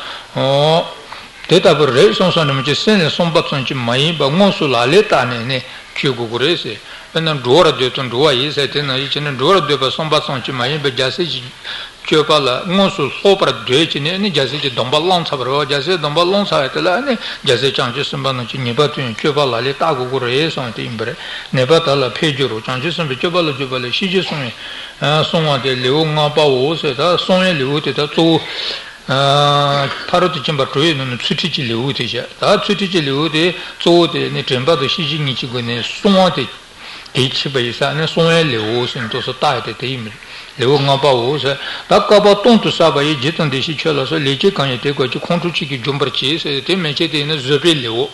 ཨོ། དེ་ལྟ་བུ་རེད་གསུངས་སོང་ནས་མི་ཅིག་སེམས་ལས་གསུངས་པ་ཙམ་གྱིས་མ་ཡིན་པར་དངོས་སུ་ལག་ལེན་བསྟར་ནས་ནི་སྤྱོད་དགོས་ཀྱི་རེད་ཟེར། དཔེར་ན་འགྲོ་བར་འདོད་དང་འགྲོ་བ་ཡིན་ཟེར་དེ་ནང་བཞིན་བྱས་ནས་འགྲོ་བར་འདོད་པ་གསུངས་པ་ཙམ་གྱིས་མ་ཡིན་པར་རྒྱལ་སྲས་ཀྱི་སྤྱོད་པ་ལ་དངོས་སུ་སློབ་པར་འདོད་ཀྱི་ནི་ནི་རྒྱལ་སྲས་ཀྱི་སྡོམ་པ་བླངས་ཚར་བ་རེད་བ། རྒྱལ་སྲས་སྡོམ་པ་བླངས་ཚར་བ་དེ་ལ་ནི་རྒྱལ་སྲས་བྱང་ཆུབ་སེམས་དཔའ་རྣམས་ཀྱིས་ངེས་པར་དུ་ཡང་སྤྱོད་པ་ལག་ལེན་བསྟར་དགོས་ཀྱི་རེད་གསུངས་དེ་ཡིན་པ་རེད། ནད་པ་དག་ལ་ཕན་གྱི་རེད། བྱང་ཆུབ་སེམས་དཔའི་སྤྱོད་པ་ལ་འཇུག་པ་ལས་ཤེས་བྱའི་གསང་བའི་གསང་བ་དེ་ལེའུ་ལྔ་པའོ་ཟེར། ད་གསང་བའི་ལེའུ་དེ་ད་གཙོ་བོ། ཕ་རོལ་ཏུ་ཕྱིན་པ་དྲུག་ཡོད་ནོ་ནི་ཚུལ་ཁྲིམས་ཀྱི་ལེའུ་དེ་བཤད། ད་ཚུལ་ཁྲིམས་ཀྱི་ལེའུ་དེ་གཙོ་བོ་དེ་ནི་དྲན་པ་དང་ཤེས་བྱའི་གཉིས་ཀྱི་སྒོ་ནས་གསང་བ་དེ་གལ་ཆེ་བ་ཡིན་ས་ནི་གསང་བའི་ལེའུ་ཟེར་ནས་ཏོག་ཙམ་བཏགས་ཡོད་དེ་དེ་ཡིན་མོད། ལེའུ་ལྔ་པའོ་ཟེར། ད་བསྐལ་པ་སྟོང་དུ་བསགས་པ་ཡི་རྒྱུ་དང་བདེ་གཤེགས་མཆོད་ལ་སོགས་ལེགས་སྤྱད་གང་ཡིན་དེ་དག་ཀྱང་ཁོང་ཁྲོ་གཅིག་གིས་འཇོམས་པར་བྱེད་ཟེར། དེ་མན་ཆད་དེ་ཡིན་ན་བཟོད་པའི་ལེའུ།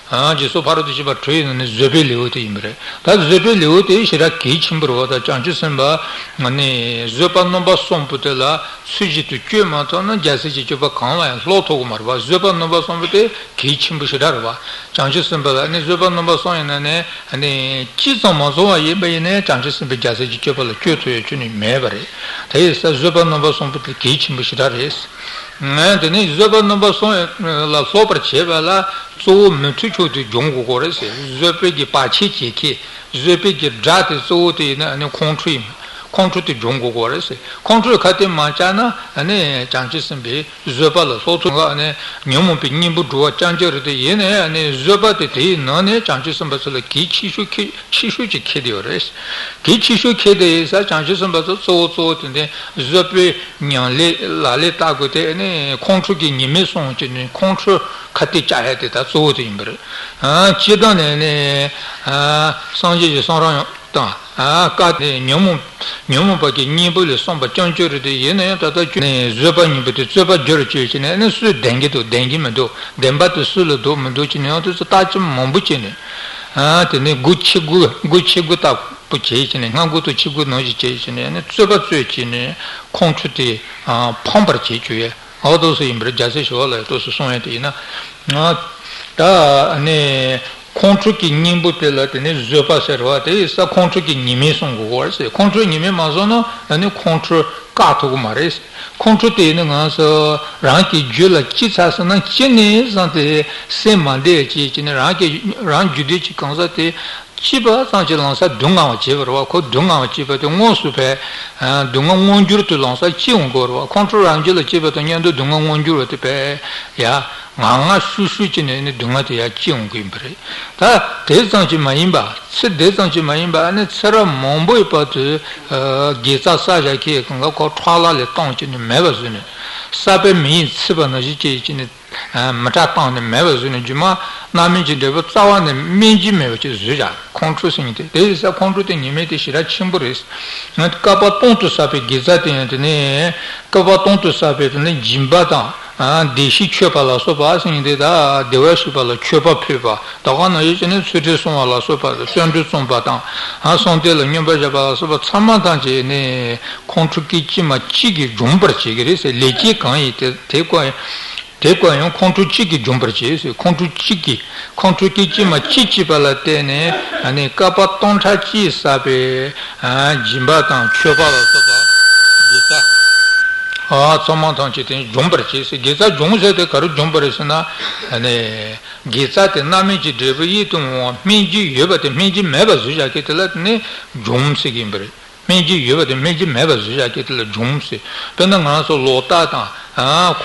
རྗེས་སུ་ཕ་རོལ་ཏུ་ཕྱིན་པ་དྲུག་ཡོད་ནོ་ནི་བཟོད་པའི་ལེའུ་དེ་ཡིན་པ་རེད། ད་བཟོད་པའི་ལེའུ་དེ་ཞེ་དྲག་གལ་ཆེན་པོ་རེད་བ། ད་བྱང་ཆུབ་སེམས་དཔའ་ནི་བཟོད་པ་རྣམ་པ་གསུམ་པོ་དེ་ལ་ཚུལ་བཞིན་དུ་སྤྱོད་མ་ཐུབ་ན་རྒྱལ་སྲས་ཀྱི་སྤྱོད་པ་གང་ལ་ཡང་སློབ་ཐུབ་ཀྱི་མ་རེད་བ། བཟོད་པ་རྣམ་པ་གསུམ་པོ་དེ་གལ་ཆེན་པོ་ཞེ་དྲག་རེད་བ། བྱང་ཆུབ་སེམས་དཔའ་ལ་ནི་བཟོད་པ་རྣམ་པ་གསུམ་ཡིན་ན་ནི་ནི་ཅི་ཙམ་མ་བཟུང་བ་ཡིན་པ་ཡིན་ནའི་བྱང་ཆུབ་སེམས་དཔའི་རྒྱལ་སྲས་ཀྱི་སྤྱོད་པ་ལ་སྤྱོད་ཐུབ་ཡ་ཁྱོན་ནས་མེད་པ་རེད། དེ་ཡིན་ཙང་བཟོད་པ་རྣམ་པ་གསུམ་པོ་དེ་གལ་ཆེན་པོ་ཞེ་དྲག་རེད། ང་དེ་ནས་བཟོད་པ་རྣམ་པ་གསུམ་ལ་སློབ་པར་བྱེད་པ་ལ་གཙོ་བོ་མི་མཐུན་ཕྱོགས་དེ་སྦྱོང་དགོས་ཀྱི་རེད་ཟེར། བཟོད་པའི་གི་བར་ཆད་བྱེད་མཁན། བཟོད་པའི་གི་དགྲ་དེ་གཙོ་བོ་དེ་ཡིན་ན་ཨ་ནི་ཁོང་ཁྲོ་ཡིན། ཁོང་ཁྲོ་དེ་སྦྱོང་དགོས་ཀྱི་རེད་ཟེར། ཁོང་ཁྲོས་ཁ་གཏད་མ་བཅག་ན་ཨ་ནི་བྱང་ཆུབ་སེམས་དཔའི་བཟོད་པ་ལ་སློབ་ཐུབ་ཀྱི། ཨ་ནི་ཉོན་མོངས་པའི་གཉེན་པོ་སྒྲོལ་བ་ཅན་གྱི་རེད་དེ། ཡིན་ནའི་ཨ་ནི་བཟོད་པ་དེ་དེའི་ནང་ནས་བྱང་ཆུབ་སེམས་དཔའ་ཚོ་ལ་གལ་ཆེ་ཤོས་ཁེ་ཆེ་ཤོས་ཅིག་ཁེལ་བསྡད་ཡོད་རེད། གལ་ཆེ་ཤོས་ཁེལ་བསྡད་ཡོད་ས། བྱང་ཆུབ་སེམས་དཔའ་ཚོ་གཙོ་བོ་གཙོ་བོ་དེ་འདྲའི་བཟོད་པའི་ཉམས་ལེན་ལག་ལེན་བསྟར་དགོས་ཏེ། ཨ་ནི་ཁོང་ཁྲོ་གི་ཉེས་དམིགས་སོང་བྱས་ནས་ཁོང་ཁྲོ་ཁ་གཏད་བཅག་ཡ་དེ་ད་གཙོ་བོ་དེ་ཡིན་པ་རེད། ཨ་སྤྱིར་བཏང་ནས་ནི་ཨ་སངས་རྒྱས་ཀྱི་གསུང་རབ་དང་ཨ་བཀའ་དེ་ཉོན་མོངས་ཉོན་མོངས་པ་གི་གཉེན་པོ་ལས་སངས་པ་སྐྱབས་མཆོག་རེད་དེ། ཡིན་ན་ཡང་ད་ལྟ་ཁྱོད་ནི་བཟོད་པ་གཉེན་པོ་དེ་རྩོད་པ་སྦྱོར་བྱས་བྱས་ནས་ནི་སུས་བདེན་གྱི་འདུག་བདེན་གྱི་མི་འདུག་བདེན་པ་དེ་སུ་ལ་འདུག་མི་འདུག་བྱས་ནས་ཡང་དེ་ཚོ་བརྟག་དཔྱད་མང་པོ་བྱས་ནས། ཨ་དེ་ནས་སྒོ་ཕྱེ་སྒོ་སྒོ་ཕྱེ་སྒོ་ལྟ་བུ་བྱས་བྱས་ནས། སྔ་སྒོ་དང་ཕྱི་སྒོ་ནང་བཞིན་བྱས་བྱས་ནས་ནི་རྩོད་པ་རྩོད་བྱས་ནས་ཁོང་ཁྲོ་དེ་ཨ་ཕམ་པར་བྱེད་བཅུག་ཡས། ཨོ་ཏོག་སུ་ཡིན་པར་རྒྱལ་སྲས་ཞི་བ་ལྷ་ཡིས་ཏོག་སུ་གསུང་ཡས་དེ་ཡིན་ན། ད་ནི་ཁོང་ཁྲོ་གི་གཉེན་པོ་དེ་ལ་དེ་ནི་བཟོད་པ་ཟེར་བ་དེ་ཡིན་ས། ཁོང་ཁྲོ་གི་ཉེས་དམིགས་སྲུང་དགོས་པ་ཟེར། ཁོང་ཁྲོའི་ཉེས་དམིགས་མ་སྲུང་ན་ད་ནི་ཁོང་ཁྲོ་བཀག་ཐུབ་ཀྱི་མ་རེད། ཁོང་ཁྲོ་དེ་ནི་ང་ཚོ་རང་གི་རྒྱུད་ལ་སྐྱེས་ཚར་སོང་ན་ཅི་ནས་བཟུང་སྟེ་སེམས་མ་བདེ་བྱས་ཀྱི་ནི་རང་གི་རང་རྒྱུད་སྡེ་གཅིག་གང་ཟག་དེ། སྐྱེས་པ་ཙམ་གྱིས་ལམ་སང་སྡུག་བསྔལ་བ་བྱེད་པ་རེད་བ། ཁོ་སྡུག་བསྔལ་བ་བྱེད་པ་དེ་དངོས་སུ་བས། སྡུག་བསྔལ་མངོན་གྱུར་དུ་ལམ་སང་སྐྱེ་འོང་གི་རེད་བ། ཁོང་ཁྲོ་རང་རྒྱུད་ལ་སྐྱེས་པ་དང་མཉམ་དུ་སྡུག་བསྔལ་མངོན་གྱུར་བ་དེ་བས་ཡ། ང་ང་ཤུགས་ཤུགས་ཀྱིས་ནས་ནི་སྡུག་བསྔལ་དེ་ཡར་སྐྱེ་འོང་གི་ཡིན་པ་རེད། ད་དེ་ཙམ་གྱིས་མ་ཡིན་པ། ཚེ་འདི་ཙམ་གྱིས་མ་ཡིན་པ། ཨ་ནི་ཚེ་རབས་མང་པོའི་བར་དུ་དགེ་རྩ་བསགས་བཞག་མཁན་གང་ག་ཁོ་ཁྲག་ལག་ལས་བཏང་བྱས་ནས་མེད་པ་བཟོས་ནས། ས་པའི་མེ་ཡིས་ཚིག་པ་ནང་བཞིན་བྱས་བྱས་ནས། མི་ཁྲག་བཏང་ནས་མེད་པ་བཟོས་ནས། རྒྱུ་མ་རྣམ་སྨིན་གྱི་འབྲས་བུ་རྩ་བ་ནས་སྨིན་གྱི་མེད་པ་ཅིག་བཟོས་བཞག་ཁོང་ཁྲོ་ཟེར་མཁན་དེ། དེ་ཡིན་ཙང་ཁོང་ཁྲོ་དེ་ཉེས་དམིགས་དེ་ཞེ་དྲག་ཆེན་པོ་རེད། ང་བསྐལ་པ་སྟོང་དུ་བསགས་པའི་དགེ་རྩ་དེ་ཡང་དེ་ནས་བསྐལ་པ་སྟོང་དུ་བསགས་པའི་དེ་ནས་སྦྱིན་པ་དང་ བདེ་གཤེགས་མཆོད་པ་ལ་སོགས་པ་ཟེར་མཁན་དེ་དག་བདེ་བར་གཤེགས་པ་ལ་མཆོད་པ་ཕུལ་བ། ད་ག་ནང་བཞིན་བྱས་ནས་ཚུལ་ཁྲིམས་སྲུང་བ་ལ་སོགས་པ་དང་བརྩོན་འགྲུས་བརྩམས་པ་དང་། གསོལ་འདེབས་ལ་སྙོམས་པར་བཞག་པ་ལ་སོགས་པ་ཚང་མ་ཐམས་ཅད་ནི་ཁོང་ཁྲོ་སྐད་ཅིག་མ་གཅིག་གིས་འཇོམས་པར་བྱེད་ཀྱི་རེད་ཟེར། ལས་ཀྱི་གང་ཡིན་དེ་དེ་ཀ་དེ་ཀ་ཡང་ཁོང་ཁྲོ་གཅིག་གིས་འཇོམས་པར་བྱེད་ཟེར། ཁོང་ཁྲོ་གཅིག་གིས། ཁོང་ཁྲོ་སྐད་ཅིག་མ་གཅིག་སྐྱེས་པ་ལ་བརྟེན་ནས་ཨ་ནི་བསྐལ་པ་སྟོང་ཕྲག་གཅིག་བསགས་པའི་ཨ་སྦྱིན་པ་དང་མཆོད་པ་ལ་སོགས་པ་དགེ་རྩ་ཨ་ཚང་མ་ཐམས་ཅད་དེ་འཇོམས་པར་བྱེད་ཟེར། དགེ་རྩ་འཇོམས་ཟེར་དེ་ག་རེ་འཇོམས་པ་རེད་ཟེར་ན། ཨ་ནི་དགེ་རྩ་དེ་རྣམ་སྨིན་གྱི་འབྲས་བུ་ཡིད་དུ་འོང་བ་སྨིན་གྱི་ཡོད་པ་དེ་སྨིན་གྱི་མེད་པ་བཟོས་བཞག་མཁན་དེ་ལ་ནི་འཇོམས་ཟེར་གྱི་ཡིན་པ་རེད། སྨིན་གྱི་ཡོད་པ་དེ་སྨིན་གྱི་མེད་པ་བཟོས་བཞག་མཁན་དེ་ལ་འཇོམས་ཟེར། དཔེར་ན་ང་རང་ཚོ་ལོག་ལྟ་དང་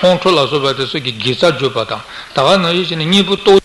ཁོང་ཁྲོ་ལ་སོགས་པ་དེ་ཚོ་གི་དགེ་རྩ་བརྗོད་པ་དང་། ད་ག་ནང་བཞིན་བྱས་ནས་གཉེན་པོ་རྟོགས།